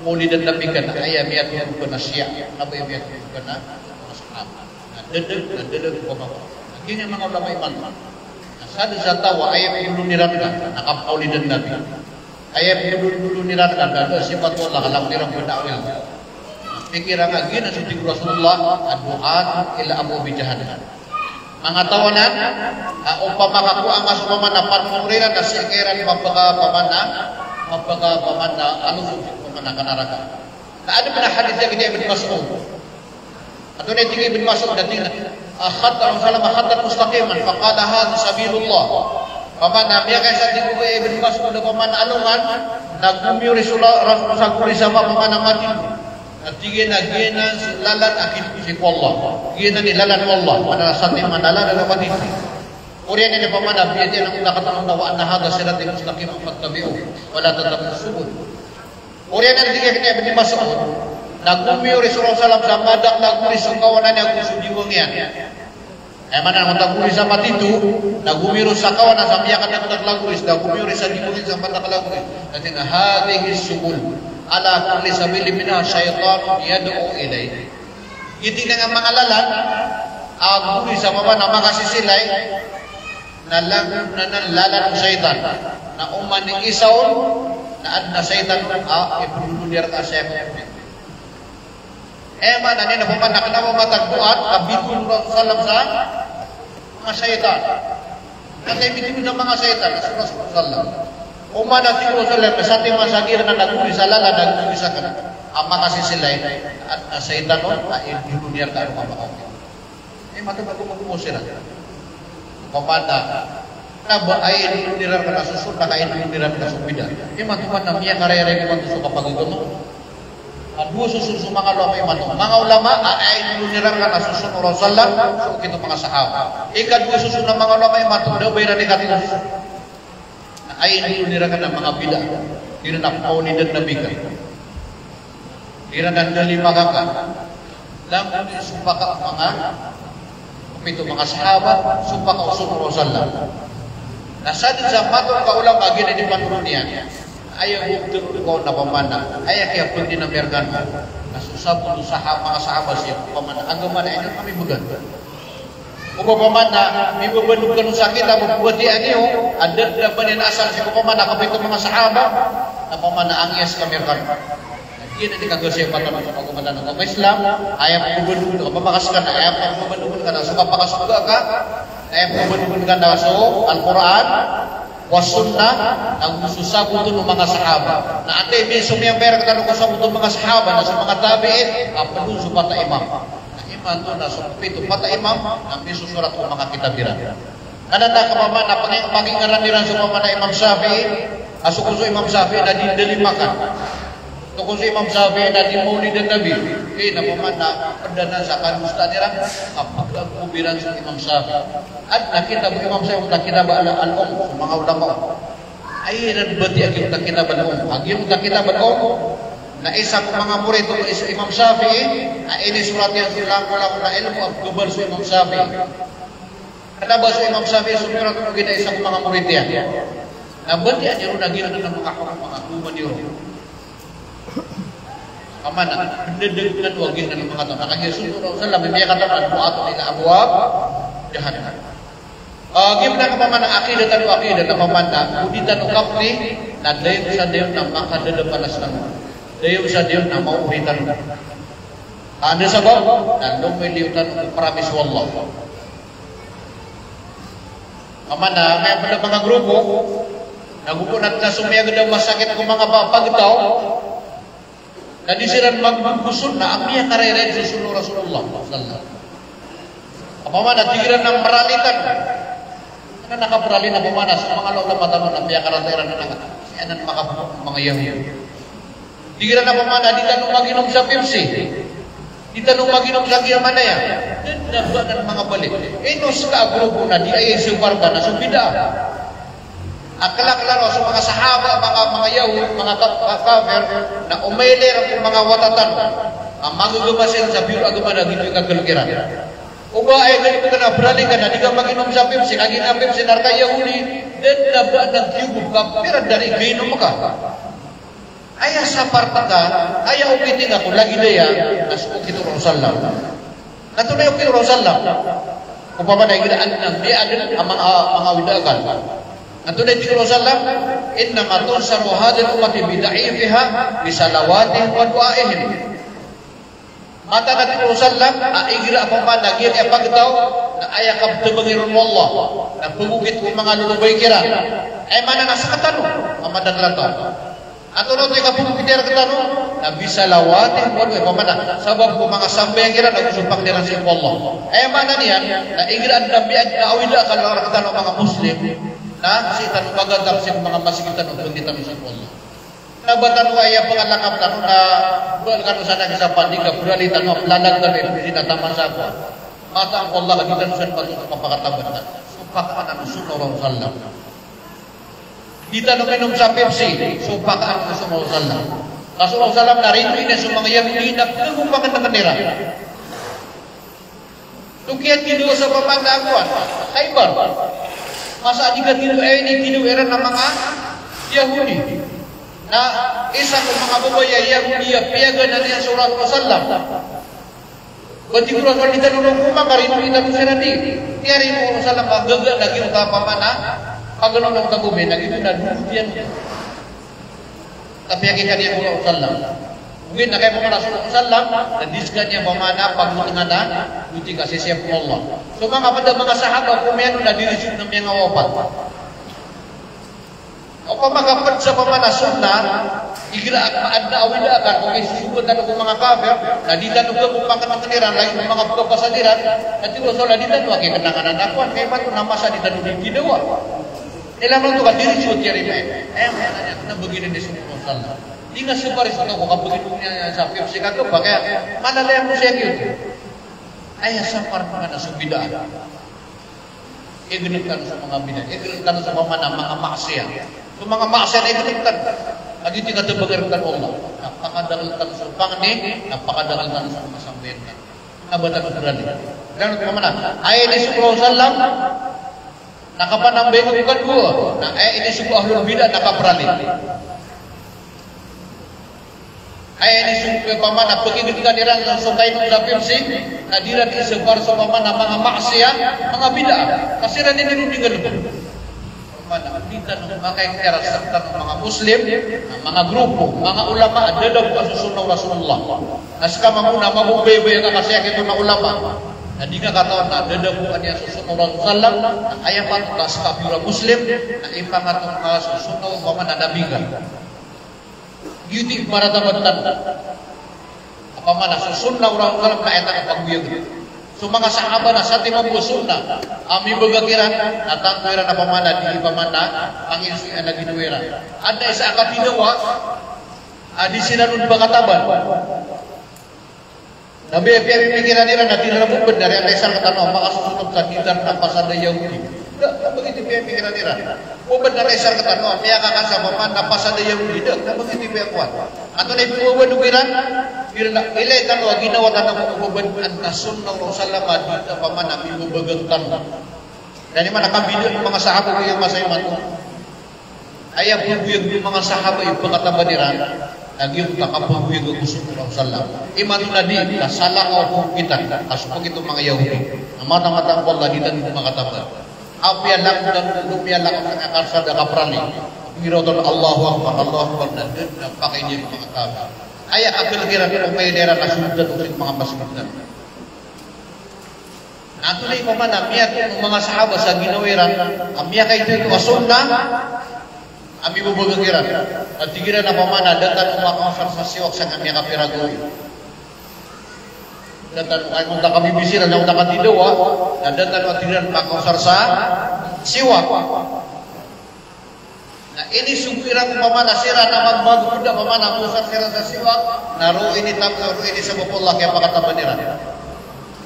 Mawlid an-Nabi ka na aya miyatoro ka na siya, na ba aya miyatoro ka na manga sahaba. Na dadag, na dadag ko pamana. Na giyanan i manga ulama imanto. Na sadn sa taw a aya pnggolalan iran ka na kapmawlid an-Nabi. Aya pnggolalan iran ka na da a sipat o Allah ka langon iran pn a awil. Pikiran ka giyanan so tig o Rasulullah, "Ad-du'atu ila abwabi jahannam." Manga taw anan a opama ka ko anga so pamana panonoren iran na sii ka iran mapakapamana, mapakapamana a losod sii ko pamana ka naraka. Na adn pn a hadith a giya Ibn Mas'ud. Antonaa i tig i Ibn Mas'ud a tig iyan a, "Khattan, Rasulullah, khattan mustaqiman, faqala, 'Hadha sabilullah.'" Pamana miyakaisa, tig o Ibn Mas'ud, a pamana alongan na gomiyoris o Rasulullah sa gori sa pamana matindg. Na tig iyan a giyanan so lalan a kitokawi ko Allah. Giyanan i lalan o Allah. Pamana satiman a lalan a matindg. Oriyan iyan i pamana biyatiya na onta katawan na, "Wa anna hadha sirati mustaqiman fattabi'uhu, wa la tattabi'us subul." Oriyan iyan, tig iyan a Ibn Mas'ud, na gomiyoris o Rasulullah sa madakl a goris so kawanan iyan ago so diwang iyan. Aya maana na onta goris a matito, na gomiyoris sa kawanan sa miyakadakdakl a goris, na gomiyoris sa diwang iyan sa madakl a goris. Na tig iyan a, "Hadhihi subul, ala kulli sabilin minha shaytanun yad'u ilayh." Giyoto i manga lalan a goris a pamana makasisilay, na langon anan lalan o shaytan. Na oman i isa on, na adn a shaytan a ipndodon iyan rka sa aya. Aya maana niyan na pamana kna ba matag du'at a bitoon o Rasulullah sa manga shaytan. Na kay bitoon a manga shaytan, na so Rasulullah. Oman a tig o Rasulullah, satiman sa giyanan a goris a lalan a goris akn a makasisilay, adn a shaytan on a indodon iyan rka a makaokit. Imanto na gomogomo siran. Pamana, kna ba aya indodon iran rka na so sunnah, ka aya indodon iran rka na so bid'ah. Imanto pn na miyakarayray imanto so kapagagama. Ka dowa soson so manga ulama imanto. Manga ulama a aya indodon iran rka na so sunnah o Rasulullah, so okit o manga sahaba. Ikadowa soson a manga ulama imanto, da ba iran ikatlo. Na aya indodon iran rka na manga bid'ah. Di iran a pmawlid an-Nabi ka. Di iran a ndalima ka ka. Langon i sopak o manga, pito manga sahaba, sopak o Rasulullah sallallahu alaihi wasallam. Na sadn sa mato ka ulama a giyanan i panoron iyan. Aya bo ptharoon ko na pamana, aya kiyapagdinambiyan rkano na so sabot o sahaba, manga sahaba sii ko pamana agama na ino kami bgan. O ba pamana, mibabandog kano sa kitab o pwati aniyo, a da dn a ba niyan asal sii ko pamana kapito manga sahaba, na pamana angiyas kami rkano. Giyanan i kagosipatan o agama tano a agama Islam, aya pmabandog ka, mamakas ka na, aya pmabandog ka na so kapakasoga ka, aya pmabandog ka na so Al-Qur'an, was sunnah, ago so sabot o manga sahaba. Na antaa i miso miyambayar rktano ko sabot o manga sahaba, na so manga tabi'in, a pd on so pat a imam. Na imanto na so pito pat a imam, na misosorat ko manga kitab iran. Adn a ka pamana, pangi-, pangingaran iran so pamana Imam Shafi'i, a so ko so Imam Shafi'i na di ndalima ka. Tokon so Imam Shafi'i na di Mawlid an-Nabi. Ino pman na pd anan sa kadosaan iran, kapagagom iran so Imam Shafi'i. Adn a kitab o Imam Shafi'i, onta kitab al-, al-Umm, so manga ulama. Aya iran batiya a giyoto a kitab al-Umm. A giyoto a kitab al-Umm na isa ko manga morit o Imam Shafi'i, a inisorat iyan so langolangon a ilmo a pkhabaal so Imam Shafi'i. Kna ba so Imam Shafi'i so miyorat on a giya isa ko manga morit iyan. Na batiya niyo ron a giyanan a manga hokom, manga hokom niyo ron. Pman na, bnadagn a giyanan a manga taw. Na kagiya so Rasulullah sallallahu alaihi wasallam, miyakataw a du'atun ila abwab jahannam. Ah, giyanan a pman na aqidah tano, aqidah na pman na, o di tano kapti, na dayon sa dayon na makadadapanas tano. Dayon sa dayon na maori tano. Anda sabap, na lomiliyo tano ko promise o Allah. Pman na, kaya pala manga grupo, na go pn a tna somiyagad a masakit ko manga pa-, pagtaw, na di siran magdon ko sunnah a miyakarayray so sunnah o Rasulullah sallallahu alaihi wasallam. Pman na tig iran a mrali tano. Kna na kaprali na pman na so manga ulama tano na miyakarata iran a, na, si anan maka-, manga Yahudi. Tig iran a pman na di tano maginom sa Pepsi. Di tano maginom sa giya manaya. Dn a ba anan manga bali. Ino ska a grupo na di aya isobar ka na so bid'ah. Akal-akal tano so manga sahaba, manga, manga Yahud, manga ka-, ka-, kafir, na omailay iran ko manga wata tano a magagama siran sa piyor a agama na giyoto i kakl kiran. O ba aya galbk ka na brali ka na di ka maginom sa Pepsi, ka giya Pepsi na rka Yahudi, da dn a ba na giyoto ka pira dari giinom ka. Aya sapar ka, aya okit iyan ko lagid aya na so okit o Rasulullah. Na antonaa i okit o Rasulullah? Opama na igira adn a miyadn a manga, a manga awid a akal. Na antonaa i tig o Rasulullah? "Innama tunsaru hadhihil ummati bida'ifiha, bisalawatihim wa du'aihim." Mataan a tig o Rasulullah a igira opama na giyangkaya pagtaw na aya kabtbngi ron o Allah na pagokit ko manga lolobay kiran. Aya maana na sktano a madakl a taw. Antonaa oto i kapagokit iyan rktano? Na bisalawatihim wa du'aihim, opama na sabap ko manga sambayang iran ago so pangni ran sii ko Allah. Aya maana niyan na igira adn a miyadn a awid a akal rktano a manga Muslim, na sii tano magatap sii ko manga masgit tano, pangni tano sii ko Allah. Na ba tano aya pangalangkap tano na ba kano sa na kisapandi ka brali tano a plalag tano i pisi na taman sa kowan. Mataan ko Allah ka di tano san mato kapakataban tano. So pakaan o sunnah o Rasulullah. Di tano minom sa Pepsi, so pakaan o sunnah o Rasulullah. Ka so Rasulullah na rindoi niyan so manga Yahudi na pkhagompakn iran. So kiyathidawa sa opama na kowan, Khaybar. Masa di kathidawa, aya inithidawa iran a manga Yahudi. Na isa ko manga babay a Yahudi a piyaganan iyan so Rasulullah. Ba tig o Rasulullah, di tano ron komakarindoi tano siran di. Tiyarindoi o Rasulullah a gaga na giyoto a opama na pagano na oto a babay na giyoto na dodotiyan. Tapi aya kiyakiran iyan ko Rasulullah. Ogaid na kaya opama na so Rasulullah, na di skaniyan opama na pagotngan a goti ka sii ko Allah. So manga pd a manga sahaba ko miyanon na diritso na miyangawapat. Opama ka pd sa opama na sunnah, igira adn a awid a akal, ogaid so sogoan tano ko manga kafir, na di tano khagompakn iran, lagid o manga pkhapasad iran, na tig o Rasulullah, di tano a kiknangan a kowan, kay mato na masa di tano di thidawa. Ilay tano oto ka diritso tiyarima iyan. Aya maana niyan na ba giyanan i sunnah o Rasulullah. Di nga sii paris oto ko kapagidong iyan sa Pepsi ka kapa, kaya malalayan ko siya giyoto. Aya sapar ka na so bid'ah. Ignk tano so manga bid'ah. Ignk tano so opama na manga maksiyat. So manga maksiyat na ignk tano. Lagid i katabangr tano o Allah. Na pakadakl tano so pangni, na pakadakl tano so manga sambayang tano. Na ba tano brali. Dn opama na aya inisogo o Rasulullah na kapanambayang ko kadowa, na aya inisogo o ahlul bid'ah na kaprali. Aya inisogo opama na pkigdgan iran so kainom sa Pepsi, na di iran isapar so opama na manga maksiyat, manga bid'ah. Ka siran ini ron di nggalbk. Opama na di tano makaiktiyar a sktano a manga Muslim, na manga grupo, manga ulama a dadapo a so sunnah o Rasulullah. Na ska mambo na mabobaybay ka ka sii ko manga ulama. Na di nga katawan na dadapo a niyan so sunnah o Rasulullah, na aya patot a ska piyor a Muslim, na ipangato ka so sunnah o opama na Nabi ka. Giyoto i maratabat tano. Opama na so sunnah o Rasulullah na aya tano pagoyagn. So manga sahaba na satiman bo sunnah a mibagak iran, na tanto iran opama na di opama na panginsoy a ginawa iran. Adn a isa a kathidawa a di siran on pakataban. Na ba aya piyamikiran iran na tig iran a bo bnar iyan a isa rktano a makasosonob sa gitar na pasad a Yahudi. Da, na ba giyoto i piyamikiran iran. Bo bnar iyan a isa rktano a miyakakan sa opama na pasad a Yahudi. Da, na ba giyoto i piyakowan. Antonaa i pmbabanog iran? Tig iran a ilay tano a ginawa tano ko mbabanog na sunnah o Rasulullah a di opama na mibabagak tano. Na aya maana na kabida o manga sahaba ko masa imanto. Aya pgoyag o manga sahaba i pkataban iran, na giyoto a kapagoyag o Rasulullah sallallahu alaihi wasallam. Imanto na di, na salakaw ko kitan, a so pagito manga Yahudi. Na mataan, mataan ko Allah, di tano makataban. Apiya langon tano, apiya langon tano a karsada, kaprali. Pagiraw tano, Allahu Akbar, Allahu Akbar, na dn a pakaini o manga kafir. Aya akal kiran, o mailay iran a sold out o manga masgit iran. Na antonaa i pman a miyatharo o manga sahaba sa ginawa iran a miyakaito a sunnah a mibabagak iran. Na tig iran a pman a da tano makaosar sa siwak sa miyakapira gawii. Da tano, aya onta kabibisi iran, aya onta kathidawa, na da tano, tig iran, makaosar sa siwak. Na inisogo iran ko pman a siran a magmagpda pman a mosar siran sa siwak, na roo ini tap-, roo ini sabap o Allah kiyapakataban iran.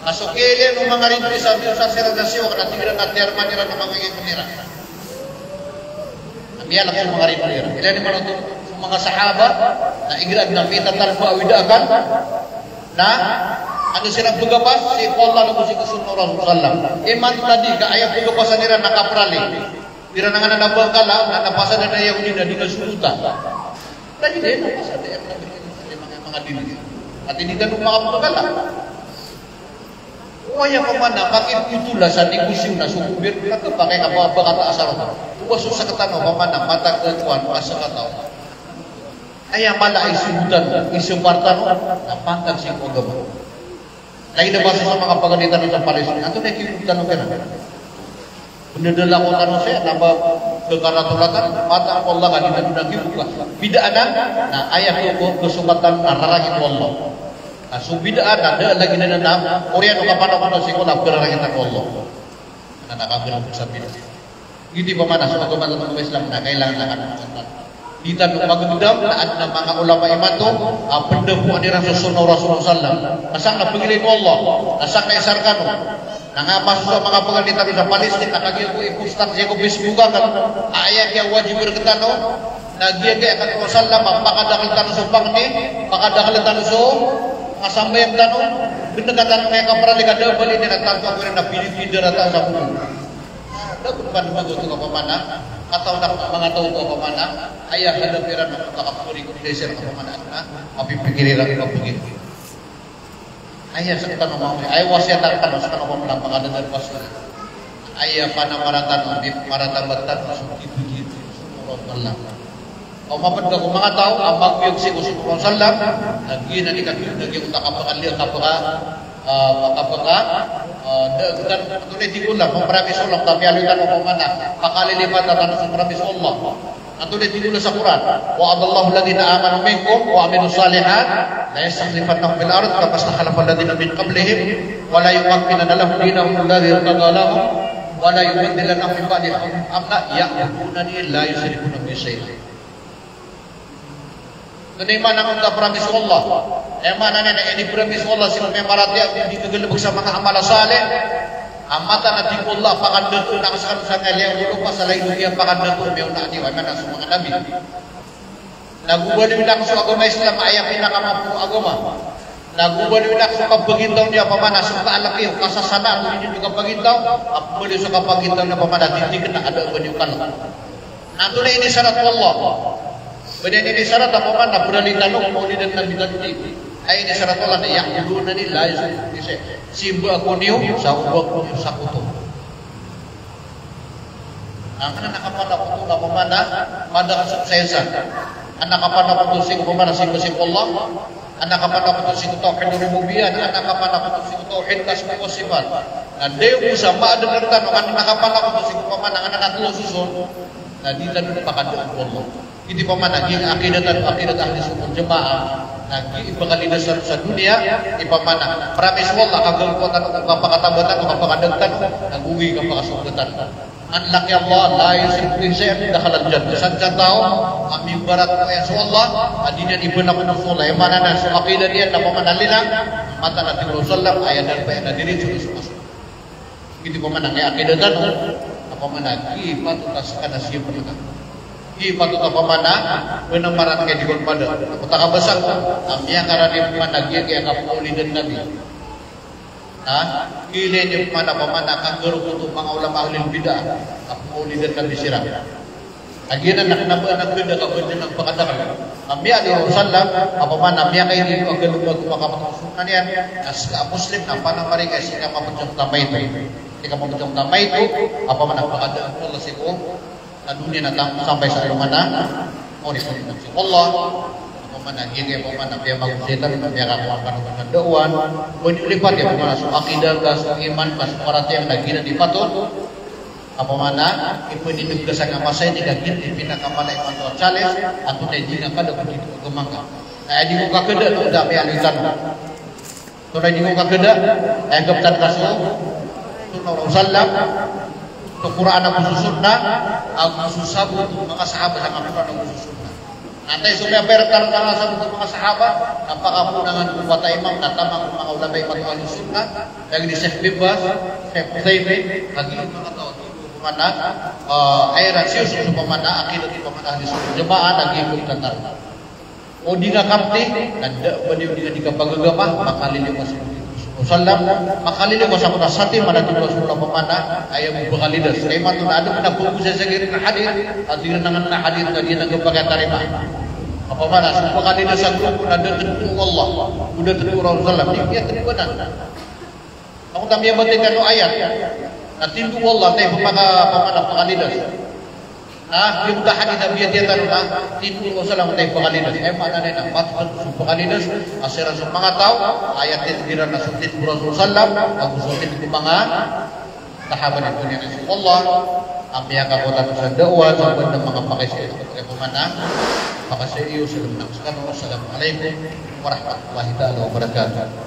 Na so kiyailay o manga rindoi sa miyosar siran sa siwak, na tig iran a tiyarman iran o manga ingd iran. Miyalak so manga rino iran. Ilay niyo man oto so manga sahaba, na igira adn a mitatalba a wida akal, na anda siran pgapas? Sii ko Allah ago sii ko sunnah o Rasul sallam. Imanto na di ka aya pgapasan iran na kaprali. Iran angkanan a bangkala, na pasadan a Yahudi na di nga solotan. Na di dn, na pasadan a Yahudi na di nga solotan. Manga, manga dili. Ati di tano manga bangkala. Oway, opama na, makipotol a sa negosyo na so gobyerno na khapakay ka ba, ba kata asar. Oba so sktano, opama na, matag a kowan, a sktano. Aya mala i sogotan, i sopar tano, na pantag sii ko agama. Lagid a ba so sa manga pagari tano sa Palestine. Antonaa i kiyaontano kiran? Bndadalako tano saya, na ba kharatolatan, mataan ko Allah ka di tano dn kiyaontano. Bida anan, na aya ko, ko, ko sopar tano na rarangit o Allah. Na so bida a da lagid anan na oriyan o kapanakotan sii ko Allah, pkhararangit o Allah. Na, na kafir sa bida. Giyoto i pamana so agama tano a Islam na kailangan a kano. Di tano magdam na adn a manga ulama imanto a pndapoan iran so sunnah o Rasul sallam. Na sangkai a pagilay ko Allah, na sangkai a isa rkano. Na nga masoso a manga pagari tano sa Palestine, na kagiya ko i-post tano sii ko Facebook akn, aya kiyawajib rktano, na giyangkai a kano o Rasul sallam a pakadakl tano so pangni, pakadakl tano so manga sambayang tano, bnar ka tano nga kaprali ka da a bali niyan a tanto ako iran na binibidar a taw sa bokol. Da kon pn magoto ka pamana, kataw na manga taw ko pamana, aya hadap iran na manga kapori ko desa ka pamana na, mapipikir iran ko pagin. Aya sktano manga, aya wasiyat tano sktano pamana, manga dadar paso. Aya panamarata tano, di marata batan, so tito-tito, so orang Allah. O mapd ka ko manga taw a magoyag sii ko sunnah o Rasul sallam, na giyanan i kagiya, na giya ko ta kapakaliya, kapaka, ah, kapaka, ah, da, da, antonaa i tig o Allah, so pramis o Allah, ta miyaaloy tano ko pamana, pakalilipatan tano so pramis o Allah. Antonaa i tig o Allah sa Qur'an, "Wa'adallahu alladhina amanu minkum wa amilus salihat la yastakhlifannahum fil ard kama istakhlafal ladhina min qablihim wa la yumakkinanna lahum dinahum alladhi irtada lahum wa la yubaddilannahum min ba'di khawfihim amna ya'budunani la yushrikuna bi shay'a." Antonaa i maana o pramis o Allah? Aya maana niyan na inipramis o Allah sii ko miyamaratiyaya ko di khagalbk sa manga amal a salih. A mataan a tig o Allah, pakandato na skano sa ngaliya o lopa sa lagid o kiyapakandato o miyaona niyo, aya maana so manga nabi. Na go baloyin ako so agama Islam, aya pinakamapoon a agama. Na go baloyin ako so kapagintaw niyo, pamana, so kaalk iyo, kasasanaan niyo so kapagintaw, a pmbaloy so kapagintaw niyo, pamana, titik na ada a ba niyo kalk. Na antonaa i inisarat o Allah? Ba niyan inisarat a pamana, prali tano ko mawlidan Nabi tano di. Aya inisarat o Allah na, "Ya'budunani la yushrikuna bi shay'a." Simba ako niyo sa oba ako niyo sakoto. Angkanan a kapanakoto na pamana, madakl so sayansa. Angkanan a kapanakoto sii ko pamana, simba sii ko Allah. Angkanan a kapanakoto sii ko tawhid rububiyyah, angkanan a kapanakoto sii ko tawhid asma wa sifat. Na dayo bo sa maadn rktano, angkanan a kapanakoto sii ko pamana, angkanan a tlo soson. Na di tano pakadaan ko Allah. Giyoto i pamana, giyangkai a aqidah tano, aqidah ahli sunnah wal jamaah. Na giyangkai a pkhalidasar sa doniya i pamana, pramis o Allah, kagalbk tano, kapakatabatan, kapakadaan tano, na giyangkai a kapakasogat tano. "Man laqiya Allah la yushriku bihi shay'an dakhalal jannah." Sadn sa taw a miyabarat ko aya so Allah, a di niyan ipanakoto so Allah, aya maana na so aqidah niyan na pamana lilang, mataan a tig o Rasul sallam, aya darpa iyan na diritso so masok. Giyoto i pamana, aya aqidah tano a pamana, di patot a skano a siyapen ka. Di patot a pamana, pnamaran ka di kon pada. Ako ta kabasa ko a miyakarani pamana giyangkai a kapmawlidan Nabi. Ha? Ilay niyo pman a pamana, kanggarokoto o manga ulama ahlil bid'ah a pmawlidan Nabi siran. Lagid anan na kna ba a khada ka ba dn a pakadakl. Na miyaaloy o Rasul sallam a pamana, miyakailay ko a galbk ko makapatot so sunnah niyan, na ska a Muslim na panamari ka sii ka mapajam ta maito. Sii ka mapajam ta maito a pamana, pakadaan ko Allah sii ko sa doniya na tang-, sampay sa alongan a oripn imanto sii ko Allah. A pamana, giyangkai a pamana, piyamagosayin tano, na miyakakowa kano sa daawan. Ba niyo lipat aya pamana so aqidah ka, so iman ka, so paratiyaya na giyanan i patot a pamana ipnindg ka sangkai a masa ini, ka giyanan i pinakamala imanto a challenge, antonaa i di nga kada ko tito a agama ngka. Na aya di ko kakhada, na da a miyaaloy tano. Antonaa i di ko kakhada, aya gaptan ka so sunnah o Rasul sallam, so Qur'an ago so sunnah, ago so sabot o manga sahaba sangkai a Qur'an ago so sunnah. Na antaa i so miyapira tano a sabot o manga sahaba, na pakapoon angka ko pat a imam, na taman ko manga ulama imanto a ahlus sunnah, lagid i Sheikh bin Baz, Sheikh Uthaymin, lagid o manga taw a Pamana, eh, aya iran siyosogo so pamana aqidah o pamana Ahlus Sunnah wal Jamaah na giyangkoto a taro. O di nga kapti, na da a ba niyo di nga di kapagagama, makaliliyo ka sa Rasulullah sallam, makaliliyo ka sa kota sati, mana tig o Rasulullah pamana, aya bo pakalidas. Kay mato na adn a pagosay sa giyanan a hadith, a tig iran a giyanan a hadith na di na kapakatarima. Pamana, so pakalidas a grupo na da tndo o Allah, o da tndo o Rasulullah sallam, di kiyatndo anan. Angkoto a miyabatiya tano a ayat na tindg o Allah, antaa i pmaka-, pamana pakalidas. Na giyangkoto a hadith a miyabatiya tano na tindg o Allah sallam antaa i pakalidas. Aya maana niyan na matag so pakalidas a siran so manga taw a aya tindg iran na so tindg o Rasul sallam ago so tindg o manga sahaba niyan. Aya so Allah a miyakakowa tano sa da'wah, sa ba niyan manga pakaiza. Aya pamana pakaiza iyo, salam na skano. Assalamu alaikum warahmatullahi taala wabarakatuh.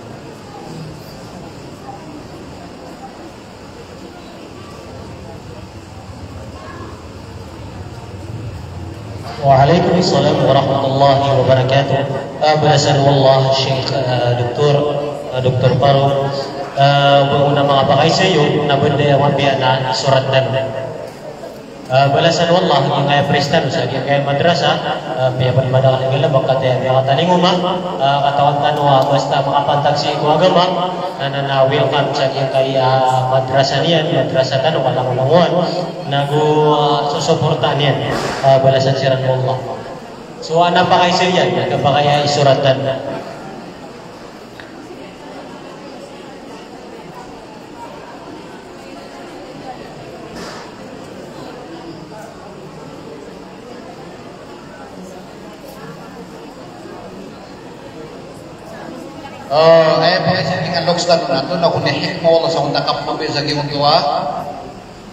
Wa alaikum salam warahmatullahi wabarakatuh. Ah, balasan o Allah, Sheikh, ah, Doktor, ah, Doktor Farouk. Ah, ba on a manga pakaiza iyo, na banda a mapiya na isorat tano. Ah, balasan o Allah, giyangkaya prista tano sa giyangkaya madrasa, ah, piyapan madakl a galbk, kataya miyakatalingoma, ah, katawan tano a basta makapantag sii ko agama, na, na, na welcome sa giyangkaya, ah, madrasa niyan, madrasa tano, kalangolangowan, nago, ah, sosoportaan iyan, ah, balasan siran o Allah. So, adn a pakaiza iyan, adn a pakaiza isorat tano. Ah, aya pakaiza iyan a loks tano na antonaa kon i hikmah o Allah sa onta kapmbabaya sa giyangkoto a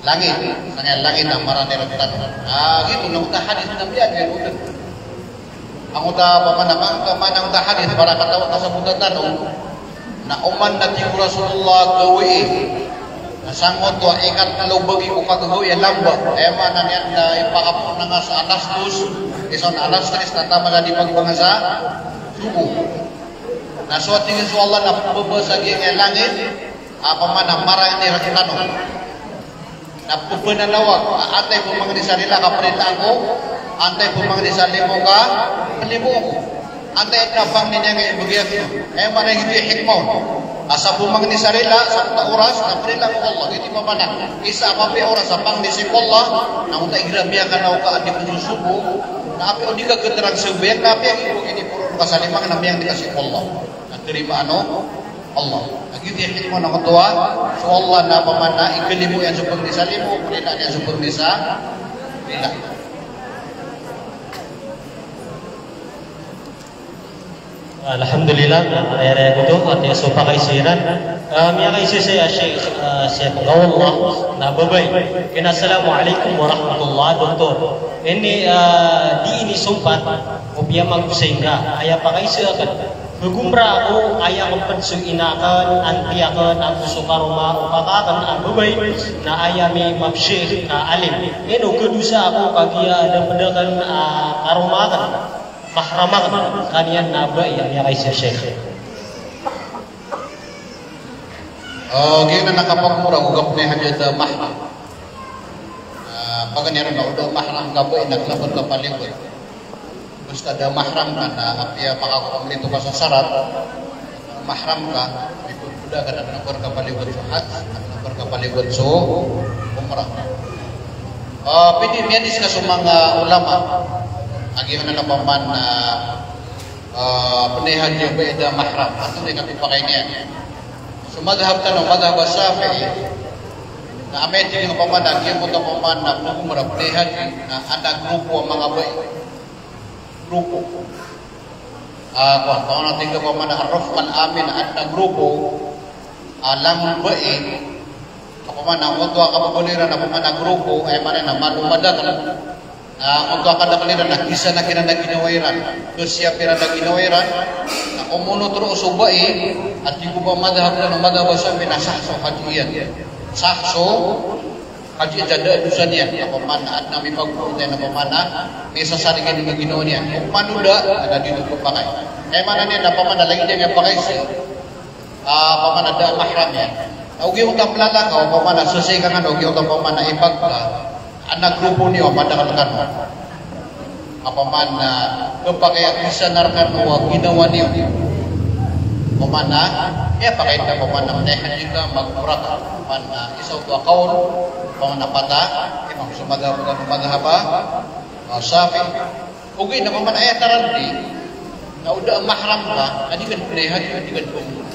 langit, sa giyangkaya langit a marani rktano. Ah, giyoto na onta hadith na miyagir oto. Angkoto a pamana, angkoto a pamana, angkoto a hadith, para katawan ka sa boto tano, na oman na tig o Rasulullah gawii na sangkoto a ikatlo bagi ko kagagawii a lamba. Aya maana niyan na ipakapoon angka sa alas dos, isa on alas tres na taman a di pagbangan sa sobo. Na so a tig o Allah na pmbabaya sa giyangkaya langit a pamana marani rktano. Na ppananawag, a, antaa i pmangni sa rila ka prilaan ko, antaa i pmangni sa limo ka plimoon ko. Antaa i pangni niyan ka ibgay akn. Aya maana giyoto i hikmah on. A sa pmangni sa rila, sa onta oras, na prilaan ko o Allah. Giyoto i pamana. Isa a mapiya oras a pangni sii ko Allah, na onta igira miyakanaw ka a di ko sosobo, na apiya o di ka gtrang sa bayang, na apiya giyoto i poro ka sa lima, na miyangni ka sii ko Allah. Na tarimaan o Allah. Na giyoto i hikmah on angkoto a so Allah na pamana ikalimo iyan so pangni sa limo, prilaan iyan so pangni sa rila. Alhamdulillah, na aya aya giyoto, ati so pakaiza iran. Ah, miyakaiza saya, Sheikh, ah, Sheikh Gawallah, na babay. Kna, "Assalamu alaikum warahmatullah, Doktor. Ini, ah, di ini sompat o piyamagosay ngka, aya pakaiza akn. Pagomra ako, aya kn pd so ina akn, anti akn, ago so karoma o kaka akn a babay, na aya mimapsheikh a alim. Ino kadosa ako kagiya da pd akn a karoma akn, mahram akn, ka niyan na bai a miyakaiza, Sheikh?" Ah, giyanan a kapagomra ko gapnay hadji a da mahram. Ah, paganay ron na o da mahram ka bai na kna ba ka paliogat. Basta da mahram ka na apiya makakompleto ka sa sarat, mahram ka, di pd a kna ba ka paliogat so hajj, kna ba ka paliogat so umrah. Ah, pwede miyadiskas so manga ulama. Agi man na paman, ah, ah, pnay hadji a bai a da mahram. Antonaa i kapipakay niyan? So madhab tano, madhab a Shafi'i, na amay tig iyan a paman a giyangkoto a paman a pagomra, pnay hadji, na adn a grupo a manga bai. Grupo. Ah, kowan, kowan a tig iyan a paman a ar-rufqal amin, adn a grupo a langon bai. A paman a angkoto a kababaloy iran a paman a grupo, aya maana na malo madakl. Na angkoto a kadakl iran na kisanag iran a ginawa iran, kasiyap iran a ginawa iran. Na komonot roo so bai, a tig o ba madhab tano, madhab a Shafi'i, na sah so hadji iyan. Sah so hadji iyan, da a dosa niyan. A paman a adn a mipagporontay na paman a misasarig iyan a ginawa niyan. Opama o da, na di oto kapakay. Aya maana niyan na paman a lagid iyan a pakaiza, ah, paman a da a mahram iyan. Na ogaid on ta mlalakaw, opama na sesay ka ngka, ogaid on ta opama na ipag ka, adn a grupo niyo a madakl kano. Opama na, ah, khapakay a kisan rkano a ginawa niyo. Opama na, aya pakay ta opama na mnay hadji ka, mag-umrah ka. Opama na, isa oto a kawl, opama na pat a imam so madhab kano, madhab a, ah, Shafi'i. Ogaid na opama na aya taralbi, na o da a mahram ka, na di ka dn mnay hadji, di ka dn umrah.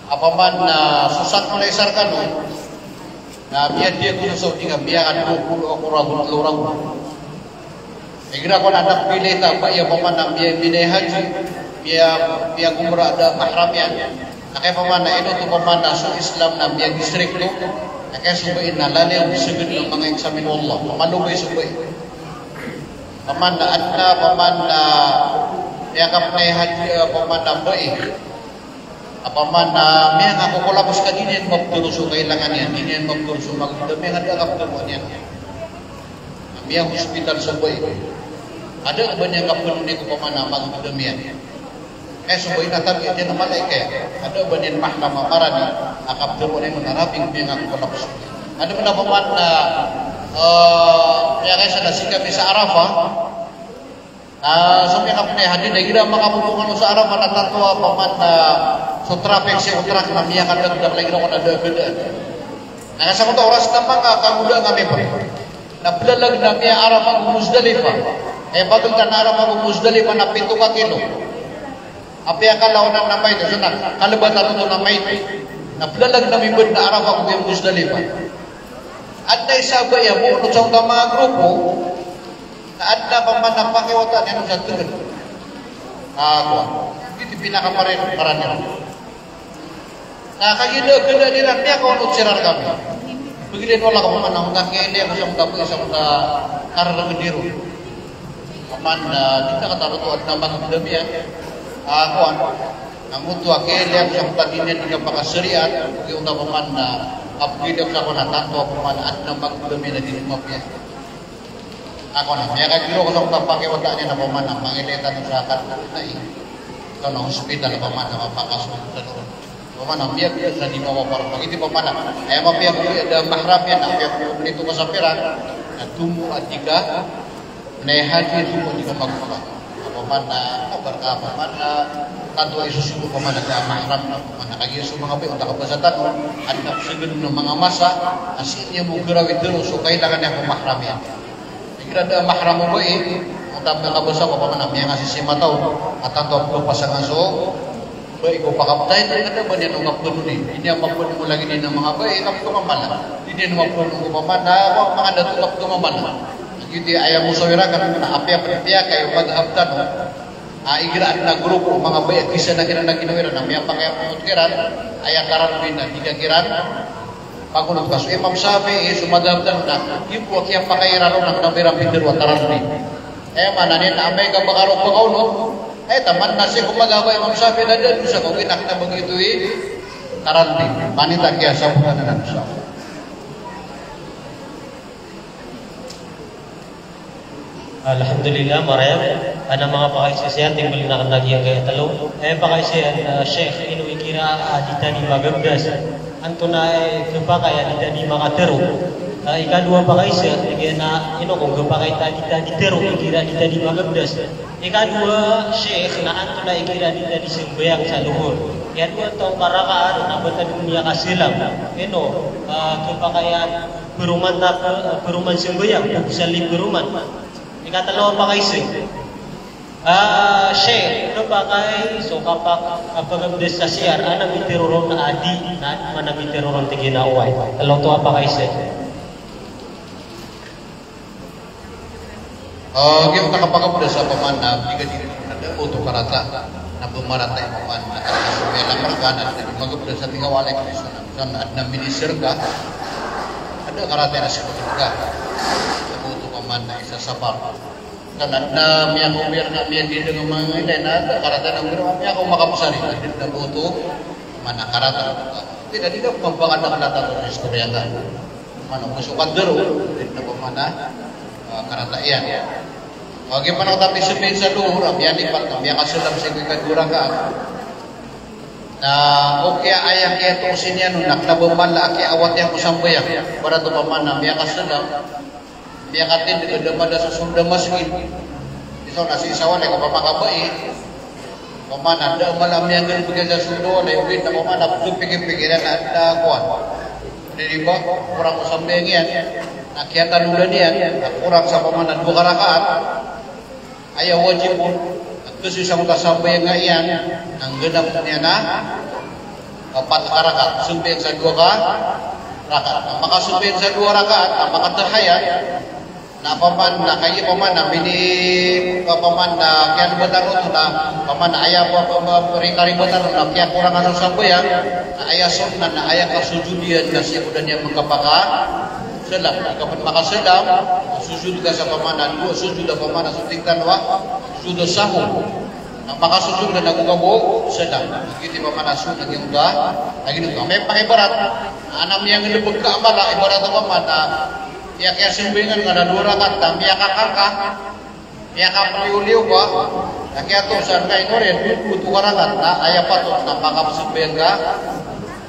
Opama na so sakn a isa rkano, na miyadiyagosa sa Saudi ka miyakadowa polo ako ragon tlo ragon. Igira ko na da a pilay ta a bai a opama na miya, mnay hadji, miya, miyag-umrah a da a mahram iyan. Na kay opama na ino oto opama na so Islam na miyadistrikto, na kay so bai na lalayon, sagad na manga examine o Allah, malobay so bai. Opama na adn a, opama na miyakapnay hadji, opama na bai. Opama na miyakakokolapos ka, di niyan maptharo so kailangan iyan, di niyan maptharo so magdam iyan, a da a kaptharoa niyan. Na miyahospital so bai. A da a ba niyan kaptharoon ko opama na magdam iyan. Kaya so bai na tabiat iyan a malaika iyan. A da a ba niyan mahram a marani a kaptharoon iyan on a rabi ko miyakakokolapos. A da a ba na opama na, eh, miyakaisa na sii kami sa Arafah. Ah, so miyakapnay hadji na igira makapopoon kano sa Arafah na tanto a opama na so traffic sii ko truck na miyakadakdakl igira ko na da a khadaan. Na kagiya sangkoto a oras na manga kagoda kami pn. Na plalag na miya-Arafah ko Muzdalifah. Aya pagl tano a Arafah ko Muzdalifah na pito ka kilo. Apiya kala oto na maito, so na kalbatan oto na maito. Na plalag na mibad na Arafah ko Muzdalifah. Adn a isa a bai a bo, onot sa oto a manga grupo, na adn a opama na pakiwataan iyan on sa tgd. Ah, kowan. Giyoto i pinakamarani, marani. Na kagiya da a khadaan iran, miyakaonot siran rkami. Pagilay niyo a opama na onta kiyailay ako sangkoto a bai, sangkoto a kararagd iron. Opama na, ah, di ta katharo oto adn a magdam iyan. Ah, kowan. Na giyoto a kiyailay ako sangkoto a di niyan di kapakasariat, giyoto opama na, ah, pagilay ako sa kowan a tanto opama na adn a magdam iyan a di niyan mapiya. Ako na, miyakagiro ko sa pakiwata niyan na opama na mangilay tano sa katlo na i. Ikaw na hospital, opama na mapakasold tano. Opama na miyakagiro sa di mapapar. Pagiti opama na, aya mapiya ko da mahram iyan, na mapiya ko nito ka sa pira, na tomo a di ka mnay hadji, tomo a di ka mag-umrah. Opama na, kabar ka, opama na, tanto a isosogo, opama na da a mahram, opama na kagiya so manga bai, onta kabasa tano, adn a psagad na manga masa, a sii niyan bo garawi tano so kailangan iyan ko mahram iyan. Igira da a mahram o bai, onta kabasa ko opama na miyangasisima taw, a tanto a pkhapasangan so bai ko pakaptay, na da a ba niyan on kaptharoon i, di niyan maptharoon lagid iyan a manga bai, kaptharoon mamala. Di niyan maptharoon ko opama na, manga dato, kaptharoon mamala. Giyoto i aya musawira kami na apiya pn, apiya kay madhab tano. Ah, igira adn a grupo, manga bai a kisan a kiran a ginawa iran, na miyapakay a onot kiran, aya karalbi na di ka kiran pagonot ka. So Imam Shafi'i, so madhab tano na, giyoto a kiyapakay iran on na kna ba iran pitharo a taralbi. Aya maana niyan na amay ka ba ka roo pakaonot, aya taman na sii ko madhab a Imam Shafi'i na da a dosa ka, ogaid na kna ba giyoto i taralbi. Maana niyan na kiyasabotan anan a dosa. Alhamdulillah, marayam. Adn a manga pakaiza siyan, timbl na kna giyangkaya tlo. Eh, pakaiza iyan, eh, Sheikh, ino igira a di tano magabdas, antonaa i khapakay a di tano makatharo? Eh, ikadowa pakaiza, igira ino kon khapakay a di tano tharo igira di tano magabdas. Ikadowa, Sheikh, na antonaa igira di tano sambayang sa lohor? Ikadowa, taw ka rakaat na ba tano miyakasalam? Ino, eh, khapakay a paroman ta, eh, paroman sambayang, pagosali paroman. Ikatlo a pakaiza. Ah, Sheikh, khapakay so kapak-, kapagabdas sa C R, adn a mitharo ron a di, na adn man a mitharo ron tig iyan a oway. Tlo oto a pakaiza. Ah, giyoto a kapagabdas a opama na, di ka di na da oto karata. Na ba marata i opama na, so miyalamar ka na di magabdas a tig ka wa alaykum salam. San adn a minister ka, a da karata iyan a sii ko tlo ka. Na ba oto opama na isa sapar. San adn a miyakawir na miyadidang a manga ilay na a da karata iyan a wira miyakaoma ka psari. Na di na ba oto opama na karata. Di na, di na pmapakadakl a taw sa istorya ka. Opama na oto so kadaro, di na opama na, ah, karata iyan. Ogaid na opama na oto a misambayang sa lohor, a miyalipat, a miyakasalam sii ko ikadowa rakaat. Na, okay, aya kiyatoos iyan on na kna ba mala a kiyawat iyan ko sambayang. Ibarat opama na miyakasalam, miyakatindg a da mala so sold a masgit. Isa on na sii sa walay ko pamakabai. Opama na da mala a miyanggalbk iyan sa sold a walay, ogaid na opama na pagpikir-pikir iyan na da kowan. Di ba, korang ko sambayang iyan. Na kiyatanodan iyan, na korang sa opama na dowa ka rakaat. Aya wajib on, a kasoy sangkoto a sambayang iyan, na ngganap iyan a pat ka rakaat, sambayang sa dowa ka rakaat. Na makasambayang sa dowa rakaat, na makatahiyat, na opama na, kay opama na mini, opama na kiyan ba tano to na, opama na aya, opama, opama, rikari ba tano na kiyakorangan o sambayang, na aya sunnah, na aya kasujud iyan, na sii ko da niyan magkapakasalam. Ka pn makasalam, sujud ka sa opama na dowa sujud, opama na so tig tano a sujud sahw. Na makasujud ka na go ka bo salam. Giyoto i opama na sunnah iyan da. Lagid oto, amay pakibarat, na miyanggalbk ka a mala, ibarat opama na, iya kiyasambayangan ka na dowa rakaat, na miyakakangka, miyakapriyoliyo ka, na kiyatosan ka, ino rin, dowa ka rakaat, na aya patot na makasambayang ka.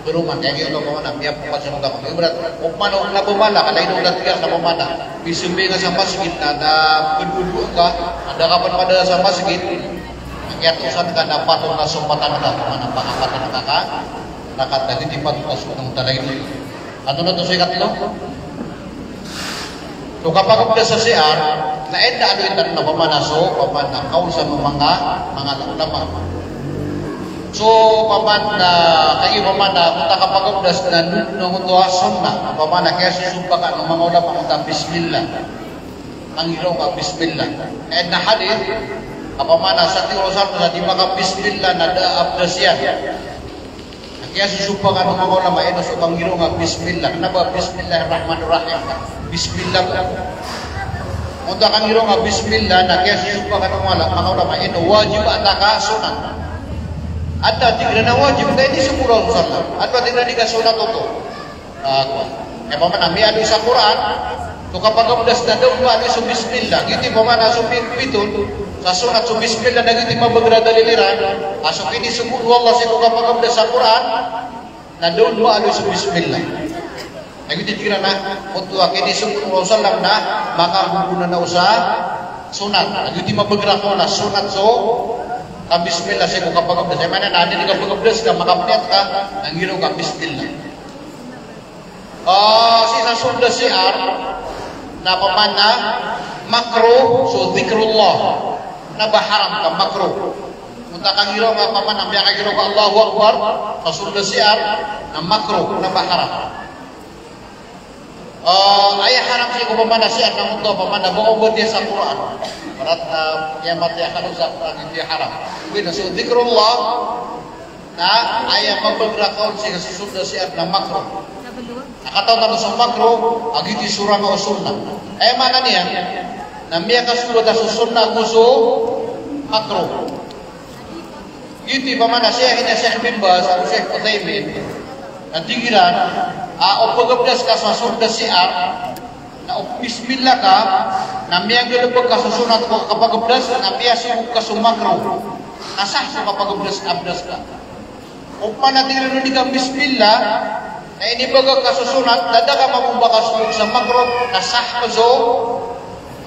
Beroman, kaya giyoto opama na, miyapapasang ka. Ibarat opama na, opama na ba mala, ka lagid o da tig iyan sa opama na, misambayang ka sa masgit na, na pndodoa ka, na da ka pn madakl sa masgit, na kiyatosan ka na patot na sompatan ka, opama na, pangapatan ka ka, na kata giyoto i patot na sunnah on talaga. Antonaa oto so ikatlo? So kapagabdas sa C R, na aya aloy tano na opama na so, opama na kawl sa manga, manga ulama. So opama na, kagiya opama na, oto a kapagabdas na, na oto a sunnah, opama na kiyasosombakan o manga ulama oto a bismillah. Pangiraw ka bismillah. Aya hadith, opama na sa tig o Rasul na di makabismillah na da a abdas iyan. Na kiyasosombakan o manga ulama ino so kangiraw a bismillah. Kna ba bismillahirrahmanirrahim. Bismillah. Oto a kangiraw a bismillah na kiyasosombakan o manga ulama ino wajib antaa ka sunnat. Adn a tig iran a wajib, ka inisogo o Rasul. Adn a tig iran a di ka sunnat oto. Ah, kowan. Aya opama na miyaaloy sa Qur'an, so kapagabdas na da on maaloy so bismillah. Giyoto i opama na so pi-, pitharo sa sunnat so bismillah na giyoto i mabagr a dalil iran a so kinisogo o Allah sii ko kapagabdas sa Qur'an, na da on maaloy so bismillah. Na giyoto i tig iran a, oto a kinisogo o Rasul na makagogonan o sa sunnat. Na giyoto i mabagr a kowan a sunnat so kabismillah sii ko kapagabdas. Aya maana na, adn a di kapagabdas ka, makapniyat ka, na ngiraw ka bismillah. Ah, sii sa sold a C R, na opama na makruh so dhikrullah. Kna ba haram ka, makruh. Oto a kangiraw a opama na miyakagiraw ka Allahu Akbar sa sold a C R, na makruh, kna ba haram. Ah, aya haram sii ko opama na C R na oto a opama na ba obat iyan sa Qur'an. Ibarat na, ah, iya matiya kano sa Qur'an, aya haram. Ogaid na so dhikrullah, na aya mabagr a kawl sii sa sold a C R na makruh. Na katawan tano so makruh a giyoto i sorang o sunnah. Aya maana niyan na miyakasombat a so sunnah ago so makruh. Giyoto i opama na Sheikh, aya Sheikh bin Baz ago Sheikh Uthaymin, na tig iran a o pagabdas ka sa sold a C R, na o bismillah ka, na miyanggalbk ka so sunnat ko kapagabdas, na miyasogo ka so makruh. Na sah so kapagabdas, abdas ka. Opama na tig iran o di ka bismillah, na inibagak ka so sunnat, na da ka mambo makasogo sa makruh, na sah ka so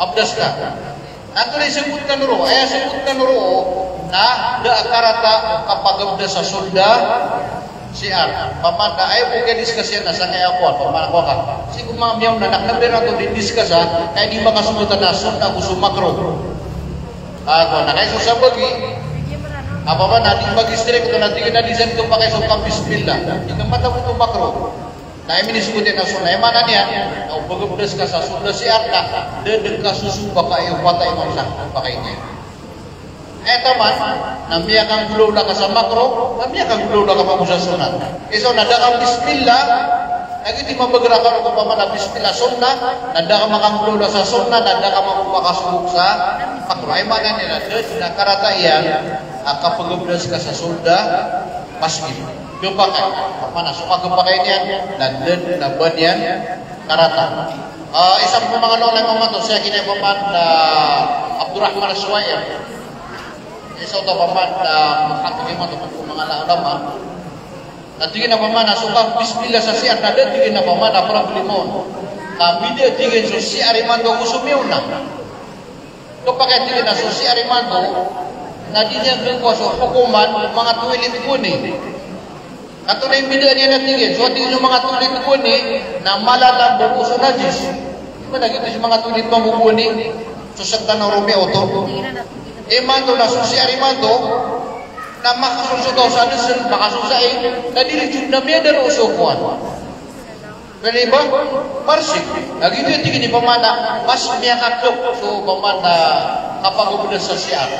abdas ka. Na antonaa i sabot tano roo, aya sabot tano roo, na da a karata o kapagabdas sa sold a C R. Opama na aya bo kiyadiscuss iyan na sangkaya kowan, opama na kowan ka. Sii ko manga miyaona na kna ba iran oto di discuss a, ka di makasogo tano a sunnat ago so makruh. Ah, kowan, na kay so sabagi, opama na di mag-strike oto na tig iyan a di san kapakay so kabismillah. Di ka mataan oto makruh. Na aya minisogo iyan na sunnah, aya maana niyan, na o pagabdas ka sa sold a C R na da dn ka sosombakan o pat a imam sa kapakay niyan. Aya taman, na miyakanggolawla ka sa makruh, na miyakanggolawla ka mambo sa sunnat. Isa na da ka bismillah, na giyoto i mabagr a kawl ko opama na bismillah sunnah, na da ka makanggolawla sa sunnah, na da ka mambo makasogo sa makruh. Aya maana niyan na da dn a karata iyan a kapagabdas ka sa sold a masgit. Kapakay. Opama na so kapakay niyan na da dn a ba niyan karata. Ah, isa ko manga ulama oto, sii ki Imam, ah, Abdurrahman As-Suwaid. Isa oto opama na, ah, hakim oto ko manga ulama. Tig iyan a pamana so kabismillah sa C R na da tig iyan a pamana problema on. Ka mbida tig iyan so C R imanto ago so miyaona. Kapakay tig iyan a so C R imanto na di niyan gagawa so hokoman o manga toilet gowani. Antonaa i mbida niyan a tig iyan, so tig iyan so manga toilet gowani na mala mambo so najis. Di ba na giyoto so manga toilet mambo gowani, so sektan o roo miyaoto. Imanto na so C R imanto, na makasold so taw sa desel, makasold sa ig, na diritso na miyadaro so kowan. Pwede ba? Marsik. Na giyoto i tig iyan i pamana, mas miyakadok so pamana kapagobeda sa C R.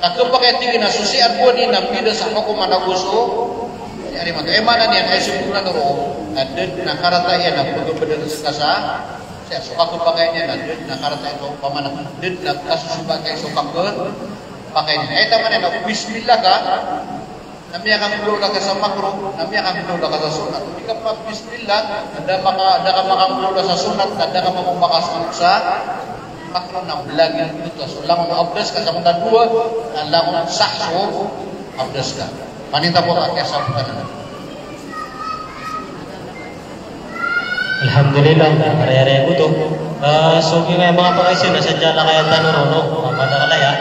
Na kapakay tig iyan a so C R gowani na mbida sa hokoman ago so C R imanto. Aya maana niyan a aya sabot tano roo na da den a karata iyan a pagobeda sa C R. So kapakay niyan na da den a karata iyan so pamana, da den a kasosoba ka so kapakay niyan. Aya taman iyan a bismillah ka, na miyakangolawla ka sa makruh, na miyakangolawla ka sa sunnat. Di ka pabismillah, na da maka, da ka makangolawla sa sunnat, na da ka makasold sa makruh, na lagid oto. So langon o abdas ka sa manga dowa, na langon sah so abdas ka. Maninta ko a kiyasabotan. Alhamdulillah, arayaraya ko oto. Ah, so giya manga pakaiza na sa diyalak aya tano roo, no? Mapadakl aya.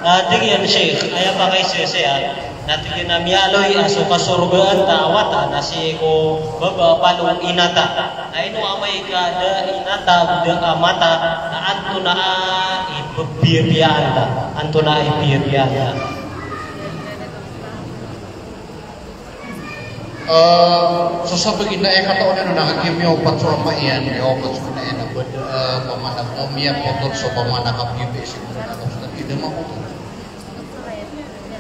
Ah, tig iyan, Sheikh, aya pakaiza saya, na tig iyan a miyaaloy a so kasorgaan ta a wata na sii ko baba a palo inata. Na ino amay ka da inata, da a mata, na antonaa i piyapiyaan ta? Antonaa i piyapiyaan ta? Ah, so sabagi na aya katao niyan na kagiya miyaopat so ama iyan, miyaopat so ina iyan, na bada, ah, pamana, o miyapotol so pamana kapiyapiya sii ko manga doktor, ida mapotol.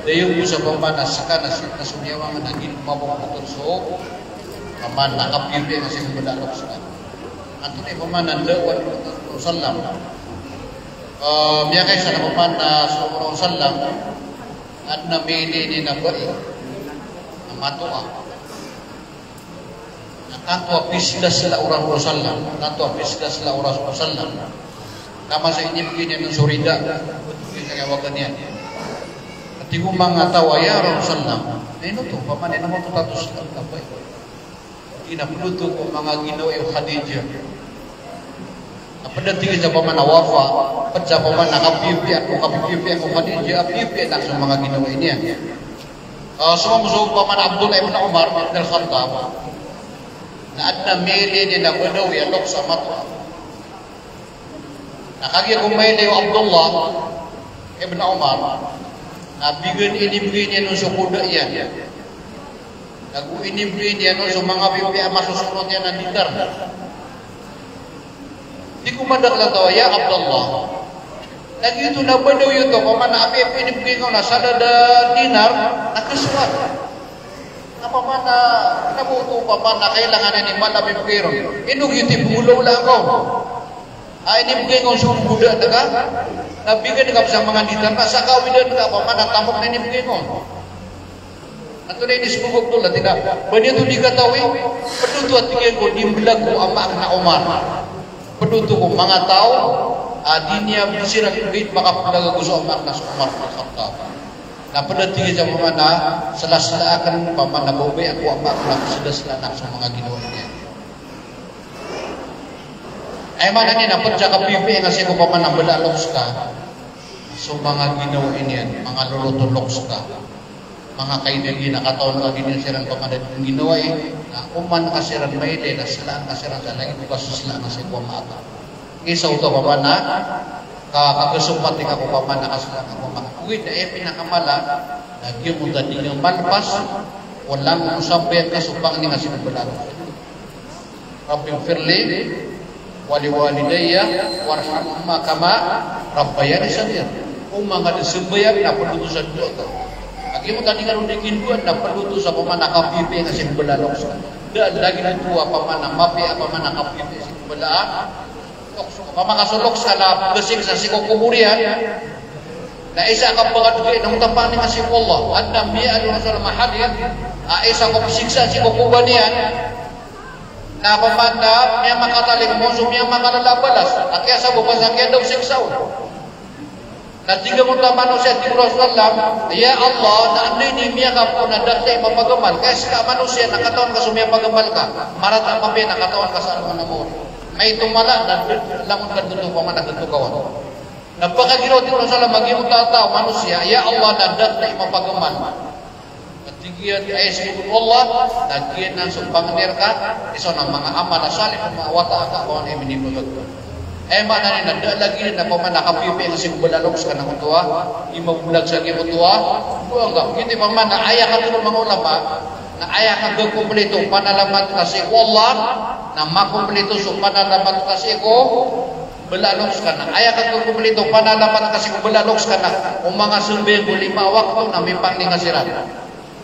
Dayon bo sa pamana seka na seka so miyawa na gin mapotol so pamana kapiyapiya sii ko manga doktor. Antonaa i pamana ndawa o Rasulullah sallam. Ah, miyakaisa na pamana so Rasulullah sallam, adn a miyailay niyan a bai a matoa. Na tanto a pislasla o Rasulullah sallam, tanto a pislasla o Rasulullah sallam. Ka masa inibgay niyan on so rida, inibgay sa kiyawagan iyan. Tig o manga taw a, "Ya Rasulullah sallam, na ino oto, pamana ino oto tanto slasla a bai?" Tig iyan a pd oto ko manga ginawai o Khadijah. Na pd a tig iyan sa pamana wafa, pd sa pamana kapiyapiya ko, kapiyapiya ko Khadijah, a piyapiya na so manga ginawai niyan. Ah, so mambo so pamana Abdullah ibn Umar ibn al-Khattab, na adn a miyailay niyan a badawi a loks a matoa. Na kagiya ko mailay o Abdullah ibn Umar, na bigan, inibgay niyan on so koda iyan. Nago inibgay niyan on so manga piyapiya a masosonot iyan a dinar. Tig o madakl a taw a, "Ya Abdullah, na giyoto na badawi oto, pamana apiya ko inibgay ngka on a salad a dinar, na kasowat. Na pamana, na ba oto pamana kailangan iyan i mala a mibgay ron. Ino giyoto i pnggolawlaan ka on a inibgay ngka on so koda ngka, na bigan ka sa manga dinar, na sa kawidan ka, pamana tamok na inibgay ngka on." Antonaa i inismbag o Abdullah, tig iyan a, "Ba niyan oto di katawi?" Pd oto a tig iyan ko di mblag ko ama akn a Umar. Pd oto ko manga taw a di niyan, di siran gait makaplag ago so ama akn a so Umar bin Khattab. Na pd a tig iyan sa pamana slasla akn, pamana babaya ko ama akn a slasla akn so manga ginawai niyan. Aya maana niyan na pd sa kapiyapiya nga sii ko pamana mbala a loks ka so manga ginawai niyan, manga loloto loks ka. Manga kaidali na katawan ka di niyan siran pamana di ginawai, na oman ka siran mailay na slaan ka siran sa lagid o kasaslaan ka sii ko ama akn. Isa oto pamana ka, kagasompat ka ko pamana kaslaan ka ko ama akn. Ogaid na aya pinakamala na giyoto a di nga malpas ko langon o sambayang ka so pangni nga sii ko mbala a loks. Rabbighfirli wa liwalidayya warhamhuma kama rabbayani saghira. Oman ka dn sambayang na pd oto sa dowa ka. Kagiya oto a di nga ron di kindowa na pd oto sa pamana kapiyapiya nga sii ko mbala a loks ka. Da lagid oto a pamana mapiya a pamana kapiyapiya sii ko mbala a loks ka. Opama ka so loks ka na pzasiksa sii ko kobor iyan. Na isa ka pagad ko iyan na oto a pangni nga sii ko Allah. Adn a miyaaloy o Rasul a hadith a isa ko pzasiksa sii ko kobor iyan. Na pamana miyamakatalim on so miyamakalala a balas a kiyasabapan sa kiyadaw siksa on. Na tig angkoto a manosiya, tig o Rasul sallam, "Ya Allah, na anda ini miyakapoon a datar i mapagamal, ka aya seka a manosiya na katawan ka so miyapagamal ka, marata a mapiya na katawan ka sa alongan a maori. Maito mala na d-, langon ka doto pamana doto kawan." Na pagagiraw, tig o Rasul sallam, a giyangkoto a taw, manosiya, "Ya Allah, na datar i mapagamal." Tig iyan a aya sii ko Allah, na giyanan so pangni rka, isa na manga amal a salih, manga wata a kakowan i minibagak. Aya maana niyan na da lagid na pamana kapipiya nga sii ko bala a loks ka na koto a, i mabolag sa giyangkoto a, kowa nga, giyoto i pamana aya katharo o manga ulama, na aya kagakomplito o panalamat ka sii ko Allah, na makomplito so panalamat ka sii ko bala a loks ka na. Aya kagakomplito o panalamat ka sii ko bala a loks ka na, o manga sambayang ko lima a wakto na mipangni nga siran.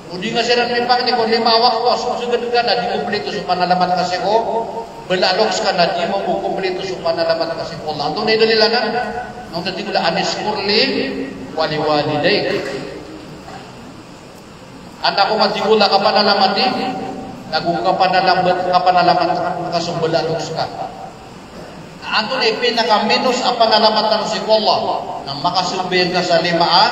O di nga siran mipangni ko lima a wakto a sosogat ka na di komplito so panalamat ka sii ko bala a loks ka na, di mambo komplito so panalamat ka sii ko Allah. Antonaa i dalil anan? Na tig o Allah, "Anishkur li wa liwalidayk." Anak ko, mati ko la kapanalamati, nago kapanalamati, kapanalamati ka so bala a loks ka. Na antonaa i pinakaminos a panalamatan sii ko Allah? Na makasambayang ka sa lima a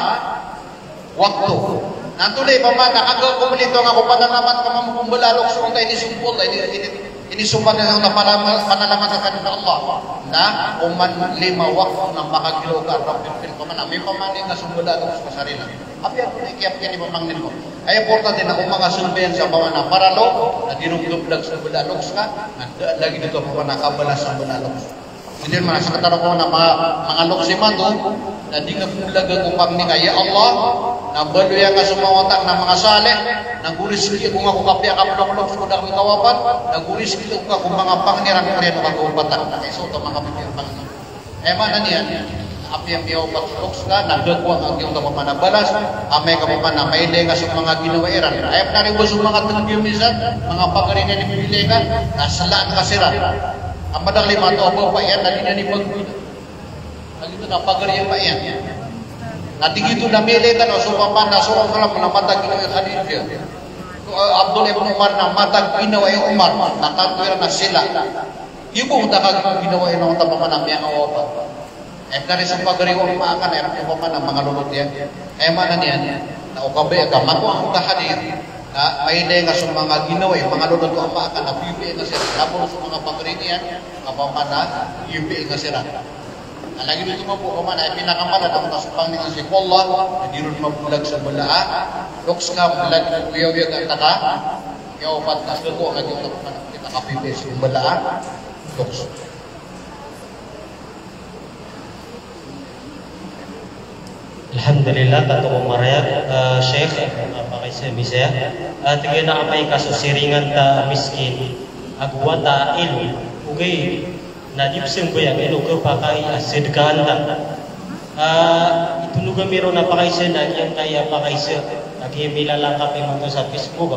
wakto. Na antonaa i pamana kagakomplito nga ko panalamat ka mambo ko bala a loks ka, antaa i inisompat o Allah, ini, ini, inisompat o Allah a panalama-, panalamat ka sa Allah? Na oman lima a wakto na makagiraw ka a Rabbil fil, pamana mipamangni ka so bala a loks ka sa rila. Apiya ko ikiyapiya ni pamangnin ko. Aya importante na o manga sambayang sa pamana paralo, na di ron domblag so bala a loks ka, na da lagid oto a pamana kabalas sa bala a loks. Giyoto i maana sa kataro ko na ma-, manga loks imanto, na di nga domblag ko pangni ka, ya Allah, na baloy angka so manga wata akn a manga salih, na go rizki ako nga ko kapiya ka polo a loks ko da kami kawapat, na go rizki ako nga ko manga pangni iran ko oriyan o kagawapatan. Na kaiza oto a manga pipiya a pangni. Aya maana niyan, apiya miyawapat so loks ka, na da ko a giyangkoto a pamana balas, amay ka pamana mailay nga so manga ginawa iran. Aya pn a riba so manga tnggiyo misan, manga pagari niyan i mailay ka, na slaan ka siran. A madakl i manga taw a bapa iyan, na di niyan i pagari. Na giyoto na pagari iyan, bapa iyan. Na di giyoto na mailay ka na so pamana so Rasul sallam na matag ginawa i Khadijah. So, eh, Abdullah ibn Umar na matag ginawa i Umar, na katharo iran a sila. Ibo ta ka ginawa iyan oto a pamana miyakawapat. Aya pn a riba so pagari o ama akn, aya pn a pamana manga lolot iyan. Aya maana niyan, na o kabaya ka makowa angkoto a hadith, na mailay nga so manga ginawa i manga lolot o ama akn, na pipiya nga siran, na polo so manga pagari niyan, ka pamana pipiya nga siran. Na lagid oto mambo, pamana aya pinakamala na angkoto a so pangni nga sii ko Allah, na di ron mabolag so bala a loks ka, lagid o oyawiya ka antaa ka miyawapat, na so ko nga di oto a pamana kita kapipiya so bala a loks. Alhamdulillah, katharo ko marayag, ah, Sheikh, ah, pakaisa, bisa. Ah, tig iyan a amay ka so siringan ta miskin ago wata a ilo, ogaid na di psambayang, ino kapakay a sadkaan ta. Ah, itonog ami ron a pakaisa na giyangkaya pakaisa a giya milalangkap imanto sa Facebook.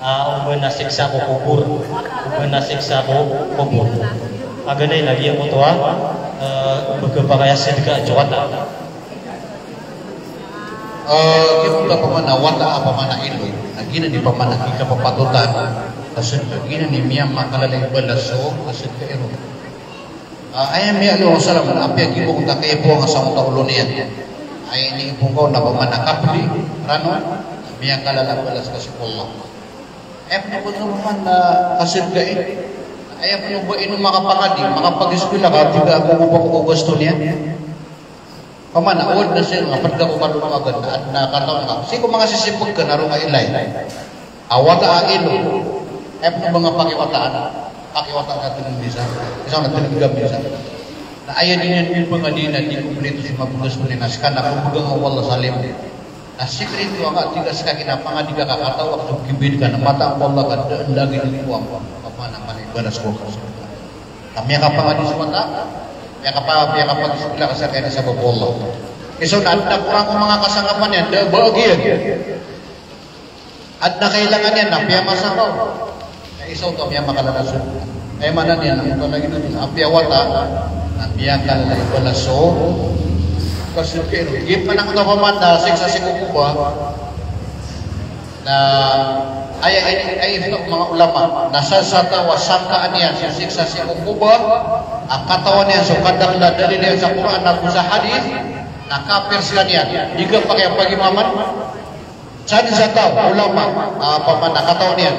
Ah, o ba na siksa ko kobor. O ba na siksa ko kobor. Paganay na giyangkoto a, eh, o ba kapakay a sadka so wata. Eh, giyoto a pamana wata a pamana ilo. Na giyanan i pamana kikapapatotan. Ka sadka, giyanan i miyamakalala i balas o, ka sadka ilo. Ah, aya miyaaloy o Rasul sallam na apiya giyoto a kaipoon ka sangkoto a olo niyan. Aya iniipoon ka on na pamana kapdi, rano, miyakalala balas ka sii ko Allah. Aya pn o ba nga pamana kasadka i. Aya pn o ba ino makapangadi, makapagiskuwila ka, tig a ago ko ba ko gasto niyan. Pamana, o adn a sii nga pd ka ko kaloloagan, na adn a katawan ka. Sii ko manga sisipg ka na roo nga ilay. A wata a ilo. Aya pn o ba nga pakiwataan. Pakiwataan ka tig o misa. Isa na tig o misa. Na aya di niyan mipangadi na di komplito so mapgas ko niyan na ska na pmbgan o Allah sa limo. Na sikreto angka tig a ska kinapangadi ka ka kataw a so kibid ka na mataan ko Allah ka da lagid o kowa. Pamana mala i balas ko. Na miyakapangadi so wata, miyakapa-, miyakapagiskuwila ka sa kaya na sabap o Allah. Isa na adn a korang ko manga kasangkapan iyan, da bagian. Adn a kailangan iyan na piyamasa ka on. Na isa oto a miyamakalala so. Aya maana niyan na oto lagid oto na apiya wata, na miyakalala i balas o. Kasadka ino. Giya pn angkoto a pamana siksa sii ko kobor. Na aya ini, aya ini o manga ulama, na sa, sa taw a sangkaan iyan so siksa sii ko kobor a katawan iyan so kadakl a dalil iyan sa Qur'an ago sa hadith, Na kapir skaniyan, di ka pakiyapagimaman. San sa taw, ulama, ah, opama na katawan iyan.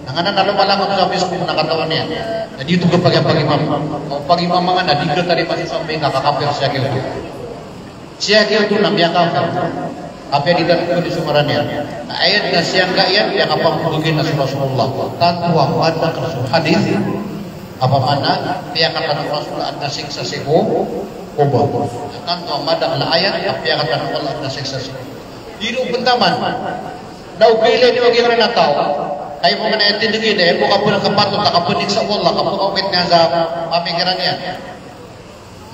Na nganan a lomalangon sa Facebook na katawan iyan. Na di oto ka pakiyapagimaman. O pagimaman ka na di ka tarimaan so sambi ka, kakapir siya giyoto. Siya giyoto na miyakapir. Apiya di tano pwede so ngaran iyan. Na aya na siyangka iyan, piyakapambogi na so Rasulullah. Tanto a madakl so hadith. Opama na piyakatan o Rasul a adn a siksa sii ko kobor. Tanto a madakl a ayat a piyakatan o Allah a adn a siksa sii ko kobor. Di ron pn taman. Na o kailay niyo a giyangkanan a taw, ka aya bo man a tindg iyan, aya bo kapn, kapatot a kapniksa o Allah, kapakaokit niyan sa pamikiran iyan.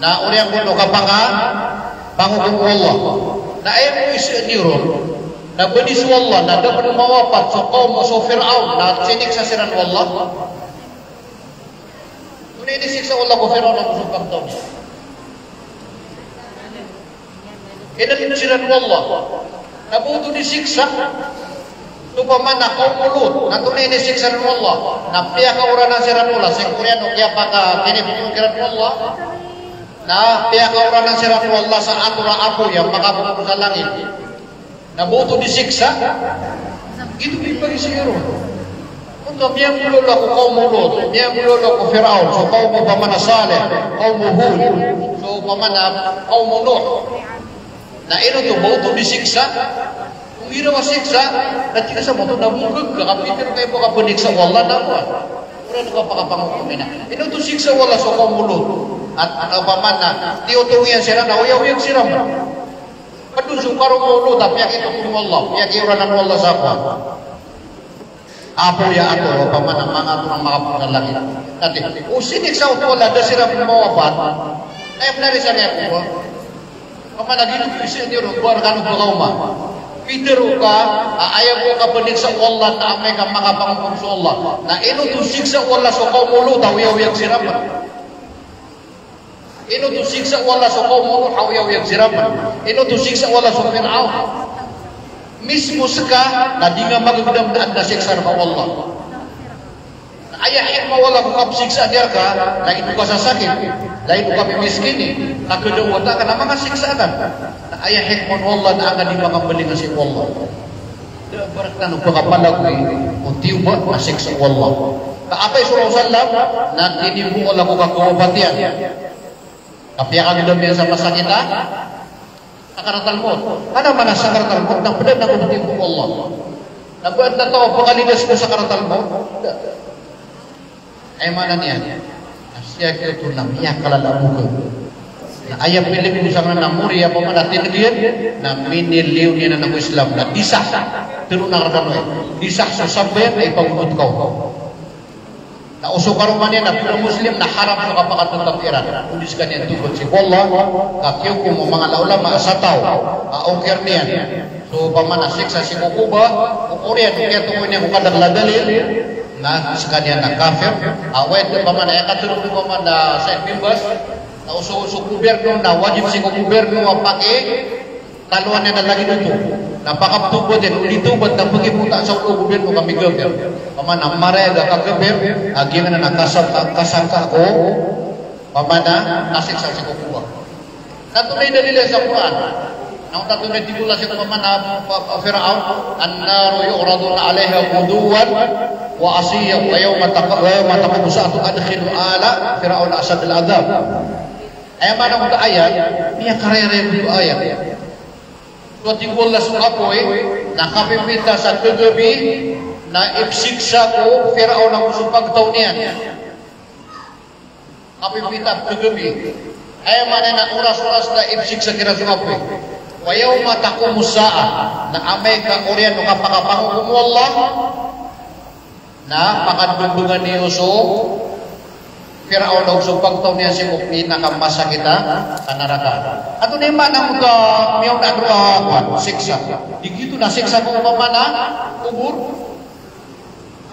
Na oriyan bo o kapakapangokom o Allah. Na aya bo isa niyo ron, na bnis o Allah, na da pn mawapat so kawm o so Firaun, na siniksa siran o Allah. Antonaa i inisiksa o Allah ko Firaun ago so pagtaw niyan? Inaloy siran o Allah. Na ba oto di siksa so opama na kawm o Lut, na antonaa i inisiksa ron o Allah? Na piyakaoranan siran o Allah, sii ko oriyan o kiyapakatinipoon kiran o Allah. Na piyakaoranan siran o Allah sa ator a apoy a makabokor sa langit. Na ba oto di siksa? Giyoto i pagizaan iran. Onta miyambolawla ko kawm o Lut, miyambolawla ko Firaun, so kawm o opama na Salih, kawm o Hud, so opama na kawm o Nuh. Na ino oto, ba oto di siksa? Ino a siksa? Na tig iyan sa maoto na bokag ka, kapitharo ka i bo ka pniksa o Allah na kowan. Oriyan o kapakapangokom iyan. Ino oto siksa o Allah so kawm o Lut? At, at opama na tiyotongi iyan siran na oyagoyag siran. Pd on so karoma o Lut a piyakitotong o Allah, piyakiyoranan o Allah sa kowan. Apoy a ator, opama na manga ator a makabokor sa langit. Dati, o siniksa oto o Allah, da siran pn mawapat. Aya pn a risan iyan ko ba. Opama na giyoto i isa niyo ron, ba rkano pkaoma. Pitharo ka a aya bo kapniksa o Allah na amay ka makapangokom so Allah. Na ino oto siksa o Allah so kawm o Lut a oyagoyag siran pn. Ino oto siksa o Allah so kawm o Nuh a oyagoyag siran pn. Ino oto siksa o Allah so Firaun. Mismo ska na di nga magagdam na adn a siksa rka o Allah. Na aya hikmah o Allah ko kapsiksa niyan rka, na ino ka sasakit, na ino ka mimiskini, na khadaw o wata ka na manga siksa ka. Na aya hikmah o Allah na anga di makambalingan sii ko Allah. Da a ba rktano pkapalagoy o tiyoba a siksa o Allah. Ka apiya so Rasul sallam na tinimbo o Allah ko kakawapati iyan. Ka piyakagdam iyan sa masakit a sakaratal maut. Ka na mana sakaratal maut na pd anan ko tiyoba ko Allah. Na ba adn a taw a pkalidas ko sakaratal maut? Da. Aya maana niyan na sii ko oto na miyakalala a bokag. Na aya pilig o sangkanan a mori a opama na tindg iyan na miniliyo niyan anan ko Islam na disah. Tharoon akn rkano aya. Disah so sambayang na ipagodot ka on. Na o so karoma niyan na pira Muslim na haram so kapakatotap iran. Odi skaniyan tobat sii ko Allah, ka kiyokom o manga ulama sa taw a okir niyan so opama na siksa sii ko koba, o oriyan o kiyatokawi niyan ko kadakl a dalil, na skaniyan na kafir. A wait, opama na aya katharo opama na Sheikh bin Baz, na o so, so gobyerno na wajib sii ko gobyerno a pakitaloan iyan a lagid oto. Na pakaptobat iyan, o di tobat na pagipota sa olo o gobyerno ka migafir. Opama na marayag a kagafir a giyanan a kasang-, kasangka ko opama na kasiksa sii ko koba. Tanto na i dalil iyan sa Qur'an. Na tanto na i tig o Allah sii ko opama na, pa, pa, Firaun, "An-naru yu'raduna 'alayha ghuduwwan wa 'ashiyyan wa yawma taq-, wa yawma taqumu as-sa'atu adkhilu ala Fir'auna ashaddal 'adhab." Aya maana oto a ayat, miyakarayarayag oto a ayat. So tig o Allah so apoy, na kapipita sa kagabi, na ipsiksa ko Firaun ago so pagtaw niyan. Kapipita kagabi. Aya maana na oras-oras na ipsiksa kiran so apoy. Wa yawma taqumu as-sa'ah, na amay ka oriyan o kapakapangokom o Allah, na pakadmbngan iyo so Firaun ago so pagtaw niyan sii ko pinakamasakit a naraka. Antonaa i maana oto a miyaona a dowa, kowan, siksa? Di giyoto na siksa ko opama na kobor.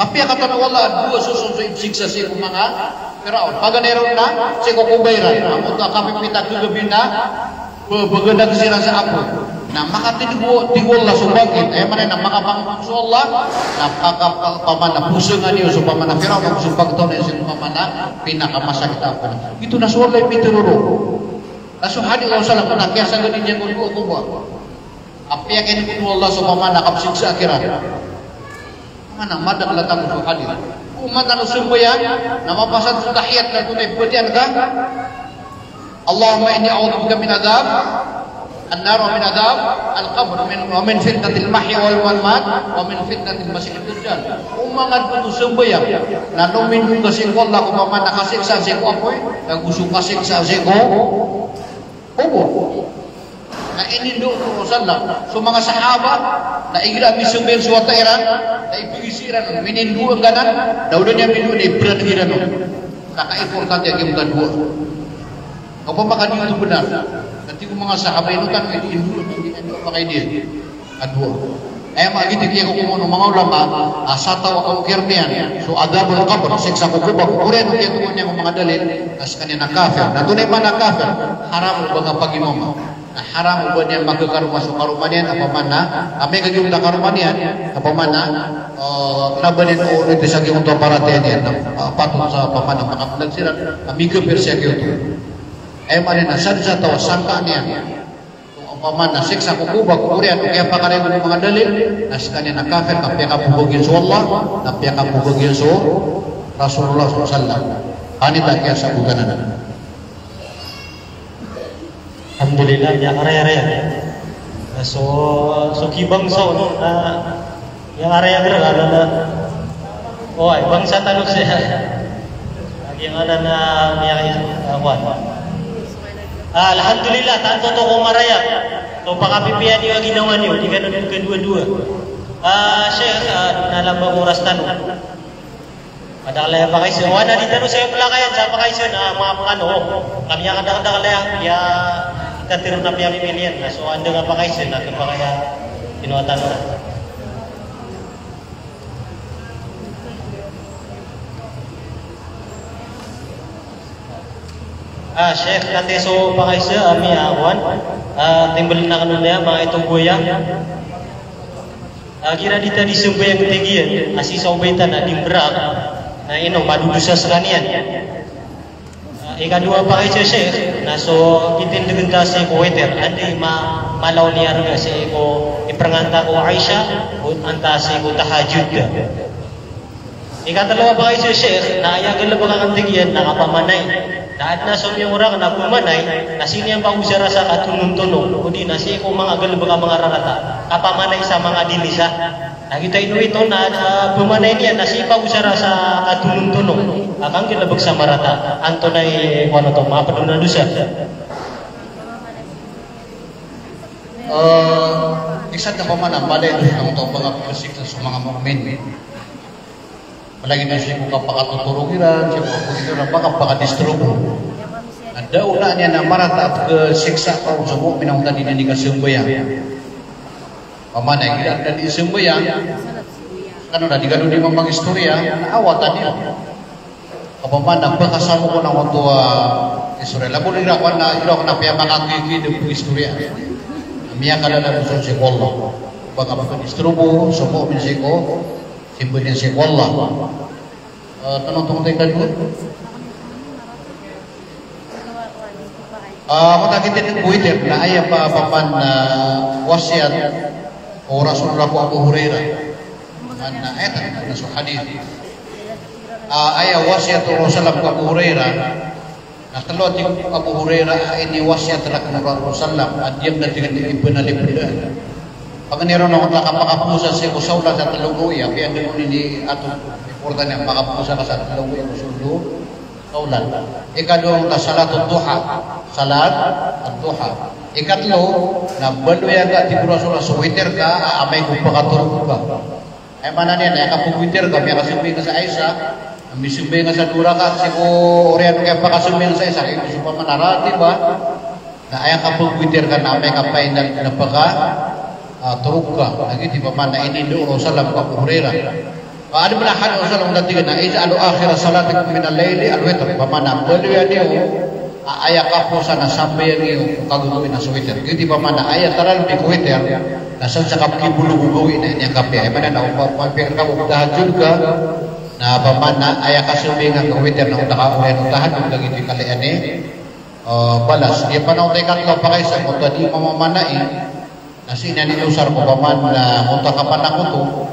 Apiya katawan o Allah a dowa soson so ipsiksa sii ko manga Firaun. Paganay ron na sii ko koba iran. Amoto a kapipita kagabi na ba-, baganag siran sa apoy. Na makatindg o, tig o Allah so bangkit. Aya maana na makapangokom so Allah. Na paka-, pa-, opama na posangan iyo so opama na Firaun ago so pagtaw niyan sii ko opama na pinakamasakit a apoy. Giyoto na so Allah i pitharo ron. So hadith o Rasulullah na kiyasagad iyan ko dowa koba a piyakiyain ko o Allah so pamana kapsiksa kiran. Mana madakl a tano so hadith. Ko mata tano sambayang na mapasad so tahiyat na tonay batiyan ka, Allahumma inni a'udhu bika min adhab an-nar wa min adhab al-qabr min, wa min fitnatil mahya wal mamat wa min fitnatil masihid dajjal. O manga dn oto sambayang na nomindong ka sii ko Allah ko pamana kasiksa sii ko apoy, na go so kasiksa sii ko kobor. Na inindoo o Rasulullah so manga sahaba, na igira misambayang so wata iran, na ipagisi iran, minindoo angkanan, na o da niyan minindoo na ibrang iran on. Na kaimportante a giyangkoto a dowa. Opama ka di oto bnar, na tig o manga sahaba, ino tano indoo, ino tano indoo, opama ka di a dowa. Aya maana giyoto i kiyakokoman o manga ulama a sa taw a kaokir niyan so adhabul qabr, siksa ko kobor, oriyan o kiyatokawan iyan ko manga dalil, na skaniyan na kafir. Na antonaa i maana kafir? Haram o ba niyan pagimama. Na haram o ba niyan makakaroma so karoma niyan, opama na, amay ka giyoto a karoma niyan, opama na, eh, kna ba niyan oonoti sa giyoto a paratiyaya niyan, na, eh, patot sa opama na makapnag siran a migapir sa giyoto. Aya maana niyan na sadn sa taw a sangka niyan. Opama na siksa ko kobor, oriyan o kiyapakaraya ko manga dalil, na skaniyan na kafir, na piyakabobog iyan so Allah, na piyakabobog iyan so Rasulullah sallallahu alaihi wasallam. Anita kiyasabotan anan. Alhamdulillah, miyakarayaraya. Na so, so kibangsa on, na miyakarayaraya, na, na, na. Oway, bangsa tano siya. Lagid anan a miyaka-, ah, kuwan. Ah, alhamdulillah, tanto oto ko marayag. So pakapipiya niyo a ginawa niyo, di kano dn kadowa-dowa. Ah, Sheikh, ah, di na lamba ko oras tano. Madakl aya pakaiza. O, na di tano saya pelakayan sa pakaiza na manga pekano. Kami a kadakdakl aya, aya kita tiro na piyamimiliyan. Na so anda nga pakaiza na kepakaya kinowa tano. Ah, Sheikh, katii so pakaiza, ami a kuwan, ah, timbel na kano niya, manga ito buya. Ah, igira di ta di sambayang tig iyan a sii sa obaytan a di mberak, na ino, madodosa skaniyan. Ah, ikadowa pakaiza, Sheikh, na so kitindegen ta sii ko witir, anda i ma-, malaw niyan rega sii ko iperengan ta ko Aisha, o antaa sii ko tahajjud. Ikatelo a pakaiza, Sheikh, na aya galebek aken tig iyan na kapamanay. Na aden a somiyong rakn a pemanay, na sii niyan pagosara sa katonontonong, odi na sii ko manga galebek a manga rarata, kapamanay sa manga dilisa. Na giyoto a ino ito na, ah, pemanay niyan na sii pagosara sa katonontonong a kanggalebek sa marata. Antonaa i kowan oto, maped on a dosa? Eh, isa na pamana, mala i dosa oto, ba nga pekasik so manga mu'min. Lagid o sii ko kapakatotorog iran, sii ko kapakatotorog iran, ba nga pakadisturbo. Na da a ona niyan a marata a pekesiksa ko so mu'min a onta di niyan di kasambayang. Pamana igira da di sambayang, kano na di kano di mamangistoriya, na awatan iyo. Pamana pekasamok on a onta a istoriya. Labo igira ko na, igira ko na piyamakakikiid a pegistoriya. Miyakadadam so sii ko Allah. Ba nga pakadisturbo so mu'min sii ko Simba niyan sii ko Allah. Eh, tanong, tanong tayo ka dito. Ah, matakitin ko witir na aya pa, paman, ah, wasiyat o Rasulullah ko Abu Hurairah. Na, na, eh, na so hadith. Ah, aya wasiyat o Rasulullah ko Abu Hurairah. Na telo a tig o Abu Hurairah a inowasiyat rakn o Rasulullah sallam a di akn a tig iyan di ibanalipd. Paganay ron a onta ka makapowasa sii ko sawlan sa telo gawii, apiya di mo ini ato importante a makapowasa ka sa telo gawii ko sold o sawlan. Ikadowa onta salatud duha, salat ad-duha. Ikatlo, na baloy angka tig o Rasulullah so witir ka a amay ko pakatorog ka. Aya maana niyan na aya kapagwitir ka, miyakasambayang ka sa isa, misambayang ka sa dowa rakaat, sii ko oriyan o kiyapakasambayang sa isa, kagiya so pamana ratiba, na aya kapagwitir ka na amay ka final na paka, ah, torog ka. Na giyoto i pamana inindao o Rasulullah ko Abu Hurairah. Wa adn a hadith o Rasulullah na tig iyan a, "Ij'alu akhira salatikum minal layli al-witr." Pamana, baloya niyo a aya kapowasa na sambayang iyo ko kagagawii na so witir. Giyoto i pamana aya taralbi ko witir na san sa kapkibolo gagawii na ini a kapiya. Aya maana na o pa-, pampikiran ka ko tahajjud ka, na pamana aya kasambayang ka ko witir na onta ka oriyan o tahajjud ka, giyoto i kala iyan i Ah, balas, aya panaw tano a ikatlo a pakaisa, koto a di mamamanai, na sii niyan inosar ko paman na koto a kapanakoto,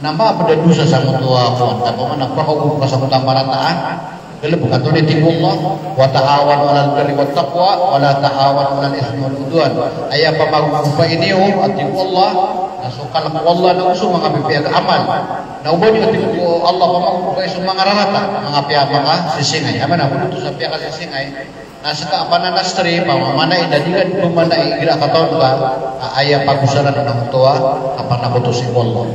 na mapd a dosa sa koto a kowan, ka paman na pakaogop ka sa koto a marata a galbk. Antonaa i tig o Allah, "Wa ta'awanu 'alal birri wat taqwa, wa la ta'awanu 'alal ithmi wal 'udwan." Aya pamagogopai niyo, a tig o Allah, na so kalk o Allah na go so manga pipiya a amal. Na oba niyo, a tig o Allah, pamagogopai so manga rarata, manga piya, manga sisingay. Aya maana, oto sa piyakasisingay, na ska a pananastri, pamamanai, na di ka di pamamanai, igira a katawan ka a aya pagosaran na oto a kapanakoto sii ko Allah.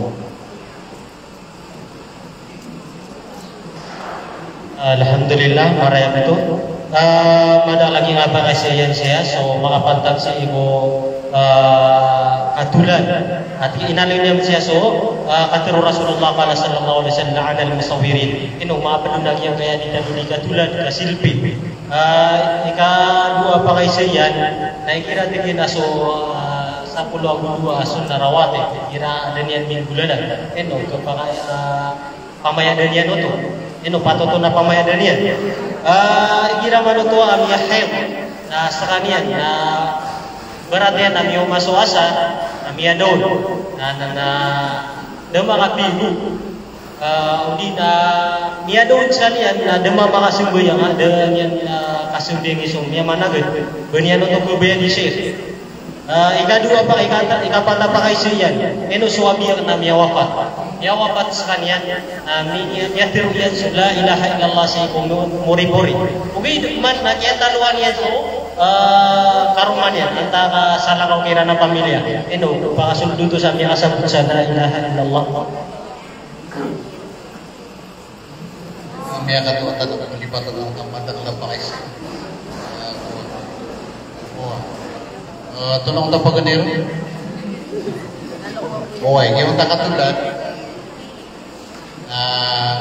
Alhamdulillah, marayag oto. Ah, madakl a giyangkaya pakaisa iyan saya, so makapantag sii ko, ah, katolad. At inaloy niyan saya so, ah, katharo o Rasulullah, qala sallallahu alaihi wasallam, "La'anal musawwirin." Ino, mapd on a giyangkaya di tano di katolad, kasilpi. Ah, ikadowa a pakaisa iyan, na igira tig iyan a so, ah, sapolo ago dowa a sunnah rawatib, igira da niyan minggolalan. Ino, ito paka-, ah, pamayada niyan oto. Ino, patot on a pamayada niyan. Ah, igira man oto a miyahaid, na skaniyan, na ibarat iyan a miyaoma so asar, na miyada on. Na, na, na, da makapigo. Ah, odi na miyada on skaniyan, na da makasambayang, na da niyan, ah, kasambayang so miyamanagad. Ba niyan oto kabayaan i sheikh. Ah, ikadowa a paka-, ikata-, ikapat a pakaisa iyan. Ino so apiya na miyawafat. Miyawafat skaniyan, na mi-, miyatharo iyan so la ilaha illallah sii ko mo-, moripori. Ogaid man na kiyataloan iyan so, ah, karoma niyan, antaa ka salakaw kiran a pamilya. Ino, pakasold oto sa miyakasabot sa la ilaha illallah. Miyakatowa tano ko di pa tano ka madakl a pakaisa. Ah, tolong ta paganay ron. Oway, giyoto a katolad. Ah,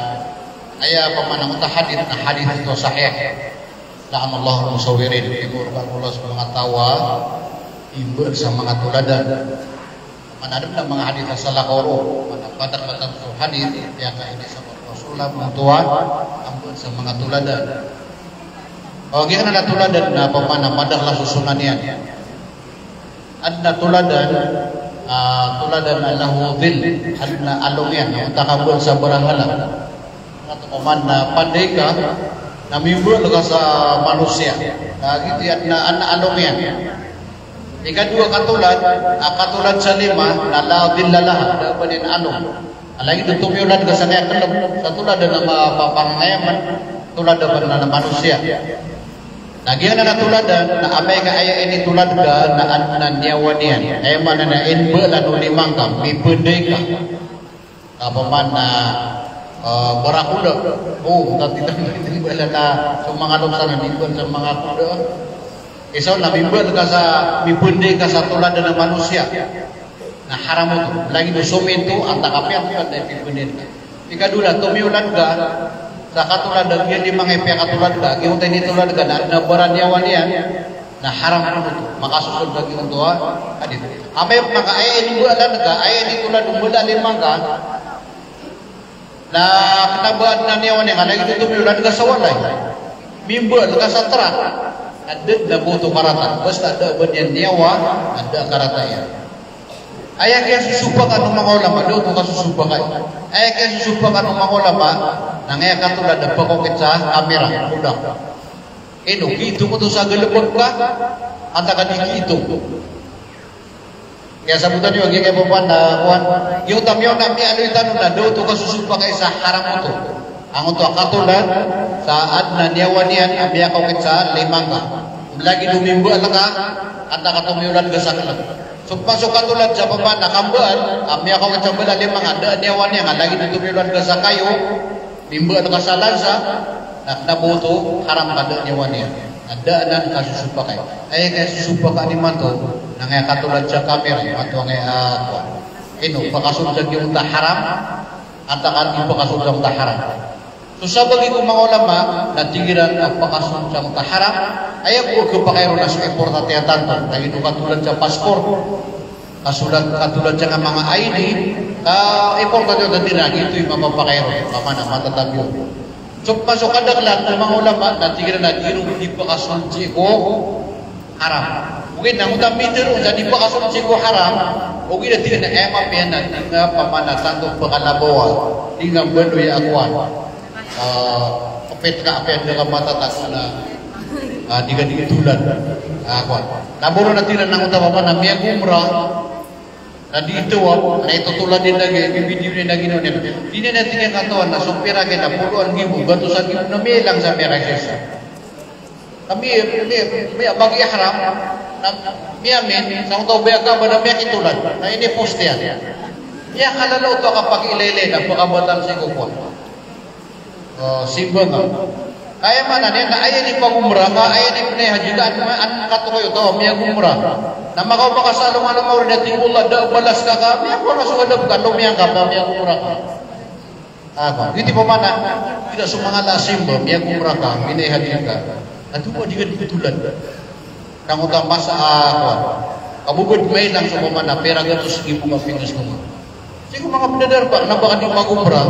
aya pman a oto a hadith, na hadith oto a sahih. La'anallahul musawwirin. Pimorkaan o Allah so manga taw a mimbal sa manga toladan. Mana adn a manga hadith a salakaw roo, mana patak-patak so hadith, piyakaisa o Rasulullah, manga taw a mimbal sa manga toladan. O, giyanan a toladan na pman na madakl a so sunnah niyan. Adn a toladan, ah, toladan a lahu dhill, adn a along iyan, na onta ka mbal sa barahala. Pman na panday ka, na mimbal ka sa manosiya. Na giyoto i adn a, adn a along iyan. Ikadowa a katolad, a katolad sa lima, na la dhilla laha, da a ba niyan along. Lagid o tomiyolad ka sa kiyakl, sa tolad a na ma-, pa-, pangangayaman, tolad a ba na, na manosiya. Na giyanan a tolad a, na amay ka aya initolad ka, na adn a niyawa niyan. Aya maana na inbalan o lima ngka, mipanday ka. Ka pman na, eh, barakuda. O, na titang, titang bala na so manga lokes anan, mimbal sa manga kuda. Isa on na mimbal ka sa, mipanday ka sa tolad a manosiya. Na haram oto. Lagid o sominto, antaa ka piya tolad a pipanday ka. Ikadowa na tomiyolad ka sa katolad a giya lima ngka i piyakatolad ka, giyoto i initolad ka na adn a baraniyawa niyan. Na haram pn oto, makasosold ka giyoto a hadith. Amay pman ka aya inimbalan ka, aya initolad o mbala a lima ngka, na kna ba adn a niyawa niyan, ka lagid oto tomiyolad ka sa walay. Mimbal ka sa trak. Na da dn a ba oto karata. Basta da a ba niyan niyawa, na da a karata iyan. Aya kiyasosopakan o manga ulama, da oto kasosopakai. Aya kiyasosopakan o manga ulama, na aya katolad a pakaokit sa kamera, kodak. Ino, kiitong oto sa galbk ka, antaa ka di kiitong. Kiyasabotan iyo, giya kiyapapaan na, kowan, giyoto a miyaona, miyaaloy tano na da oto kasosopakai sa haram oto. Angkoto a katolad sa adn a niyawa niyan a miyakaokit sa lima ngka. Lagid o mimbal ka, antaa ka tomiyolad ka sa klb. So pman so katolad sa pman na kambal a miyakaokit sa mbala a lima ngka, da a niyawa niyan, lagid o tomiyolad ka sa kayo, mimbal ka sa lansa, na kna ba oto haram ka da a niyawa niyan. Na da anan kasosopakai. Aya kasosopakan imanto, na aya katolad sa kamera, imanto angkaya, ah, kowan. Ino, pakasold sa giyoto a haram, antaa ka di pakasold sa giyoto a haram. So sabagi ko manga ulama, na tig iran a pakasold sa giyoto a haram, aya bo a khapakay ron na so importante a tanto, lagid o katolad sa passport. Kasold, katolad sa manga I D, ka importante oto, di na giyoto i mapapakay ron, ka mana matatabi on. So, so kadaklan o manga ulama na tig iran a di ron di pakasold sii ko haram. Ogaid na giyangkoto a mitharo sa di pakasold sii ko haram, ogaid na tig iran a aya mapiya na di nga pamana tanto pakalabawa, di nga baloy a kowan. Ah, kapit ka apiya da ka matatago na, ah, di ka di tolad. Ah, kowan. Na boro na tig iran a giyangkoto a pamana miyag-umrah. Na di tawaf, na itotolad iyan lagid, bibidyo iyan lagid on. Di niyan tig iyan katawan na so pira kna poloan gibo, gatosan gibo na miyailang sa miyarakiisa. Ka mi, mi, mi, mag-ihram, na miyamin, sa onta o ba aya Kaaba na miyakitolad, na inipost iyan. Miyakalala oto a kapakiilaylay na pakabatal sii ko kowan. Ah, simba nga. Ka aya maana niyan na aya inipag-umrah ka, aya inipnay hajj ka, an, an katokayo taw a miyag-umrah. Na makaoma ka sa alongalonga o ri na tig o Allah da a balas ka ka, miyakowa ka so adab ka, lomiyang ka, ba miyag-umrah ka. Ah, ba, giyoto i pamana, giyoto so manga ala a simba, miyag-umrah ka, minay hajj ka. Na di ka di tolad. Na giyangkoto a masa a, kowan. Ka bo ba di mailang so pamana, pira gatos gibo ka pingas ko nga. Sii ko manga pd a darpa, kna ba ka di mag-umrah.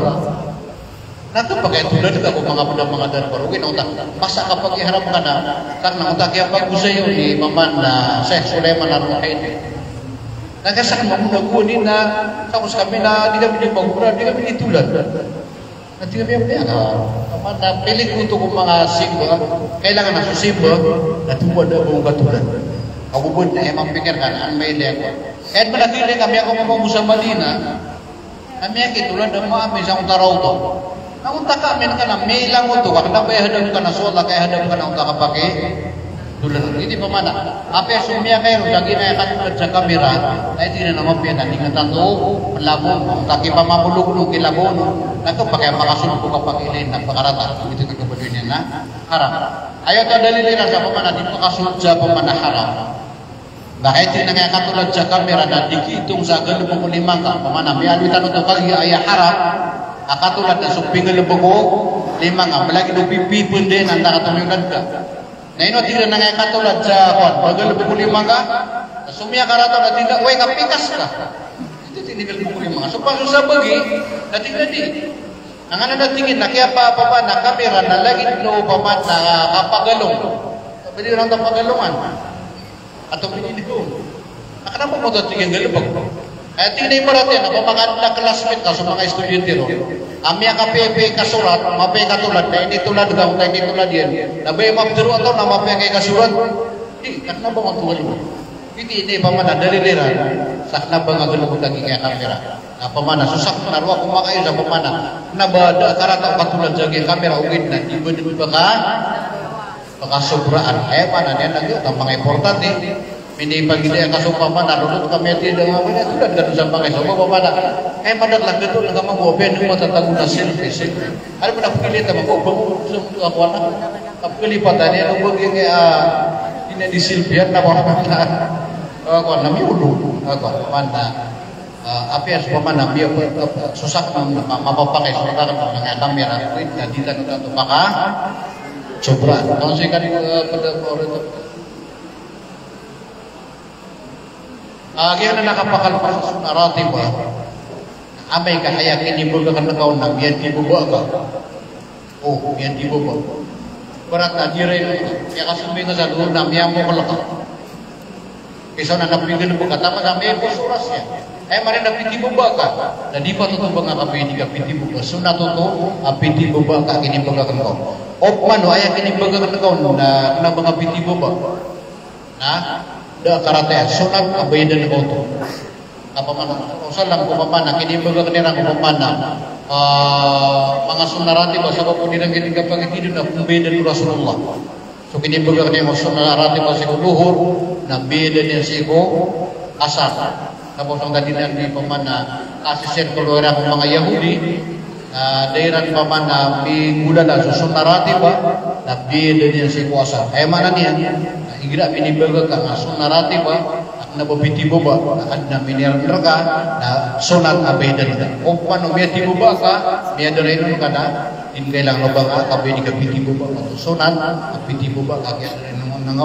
Na kapakay tolad ka ko manga pd a manga darpa. Ogaid na giyangkoto a masa a kapag-ihram ka na, ka na giyangkoto a kiyapagosay on i Imam, ah, Sheikh Sulaiman Ar-Ruhaili. Na ka sa kna mambo na gowani na, sa ko skami na, di kami di mag-umrah, di kami di tolad. Na tig iyan a, ah, pamana, piling ko oto ko manga simba, kailangan a so simba na tig o ba da a ba on katolad. Ago bo na aya mapikir ka na an mailay ako. Kaya man a tig iyan a kami ako mambo sa Madinah, na miyakitolad a maami sa onta a rawdah. Na onta ka amin ka na milang oto ka, kna ba aya hadap ka na so Allah, ka aya hadap ka na onta kapaki tolad. Giyoto i pamana. Apiya so miyakairo sa giya katolad sa kamera, na tig iran a mapiya na di nga tanto palabaw, na kipamamolog on, kilabaw on, na kapakay a makasold ko kapakiilay na pakarata. Giyoto i kabaloy niyan na haram. Aya oto a dalil iran sa pamana di pakasold sa pamana haram. Na tig iran a katolad sa kamera na di kiitong sa galbk o lima nga. Pamana, miyaaloy tano oto kagiya aya haram a katolad na so pinggalbk o lima nga, malagid o pipipnday na antaa ka tomiyolad ka. Na ino tig iran a katolad sa, kowan, paggalbk o lima nga, so miyakarata na tig iran a, oway, kapikas ka. Ito tig iran a galbk o lima nga. So pn so sabagi, na tig iran a di. Angkanan a tig iyan a kiyapa, pamana, kamera na lagid o pamana kapagalong. Pwede iran kapagalongan. Ato pwede di ko. Na kna ba oto tig iyan a galbk. Aya tig iyan a ibarat iyan a pamana ka adn a classmate ka so manga estudyante ron a miyakapiyapiya i kasorat, mapiya i katolad, na initolad ka, onta initolad iyan. Na ba aya maptharo a taw na mapiya ka i kasorat. Di, ka kna ba oto galbk. Giyoto i pamana dalil iran sa kna ba nga galbk a giya kamera. Na pamana, so sakn a roo ko makaisa pamana, kna ba da a karata o katolad sa giya kamera, ogaid na di ba dn paka, pakasobraan. Aya maana niyan na giyoto a manga importante. Minipagilaya ka so pamana, lolot ka miyathay da nga, manga tolad ka dn sa manga isa. Ba pamana, aya madakl a gto na ka mambo, apiya dn matatago na selfie, selfie. Ano ba na pagilaya ta mambo, ba ko so kowan na. Kapkalipatan iyan o ba giya, ah, di niyan di selfie-an na pamana. Ah, kowan na miyolo. Ah, kowan, pamana. Ah, apiya so pamana, miya, ah, so sakn a ma-, mapapakay so sakn a manga kamera, ogaid na di tano tanto pakasobraan. Kagiya na kapakal ko sa sunnah ratibah, amay ka aya kinibagak rka on na miyatibaba ka. O, miyatibaba. Ibarat na di rin, miyakasambay ka sa dohor na miyamokol ka. Isa on na pinggalbk ka, taman a miyapos oras iyan. Aya maana na pitibaba ka. Na di patot o ba nga ka pwede ka pitibaba. Sunnat oto a pitibaba ka kinibagak rka on. Opama o aya kinibagak rka on na kna ba nga pitibaba. Na da a karata iyan, sunnat a bayadan ka oto. Opama na, opama na, kinibagak iran opama na, ah, manga sunnah ratibah, sabap ko di iran kinimbagak iran na pmbayadan o Rasulullah. So kinibagak iran o sunnah ratibah sii ko lohor, na bayadan iyan sii ko asar. Tapos angkanan di opama na, kasi sir ko lo iran ko manga Yahudi, Ah, da iran opama na minggolawla so sunnah ratibah, na bayadan iyan sii ko asar. Aya maana niyan, na igira minibagak ka a sunnah ratibah, a kna ba pitibaba, na adn a miniran rka, na sunnat a bayadan ka. Opama o miyatibaba ka, miyadarain on ka na, di kailangan o ba nga ka pwede ka pitibaba ka. Sunnat a pitibaba ka, kiyadarain on na nga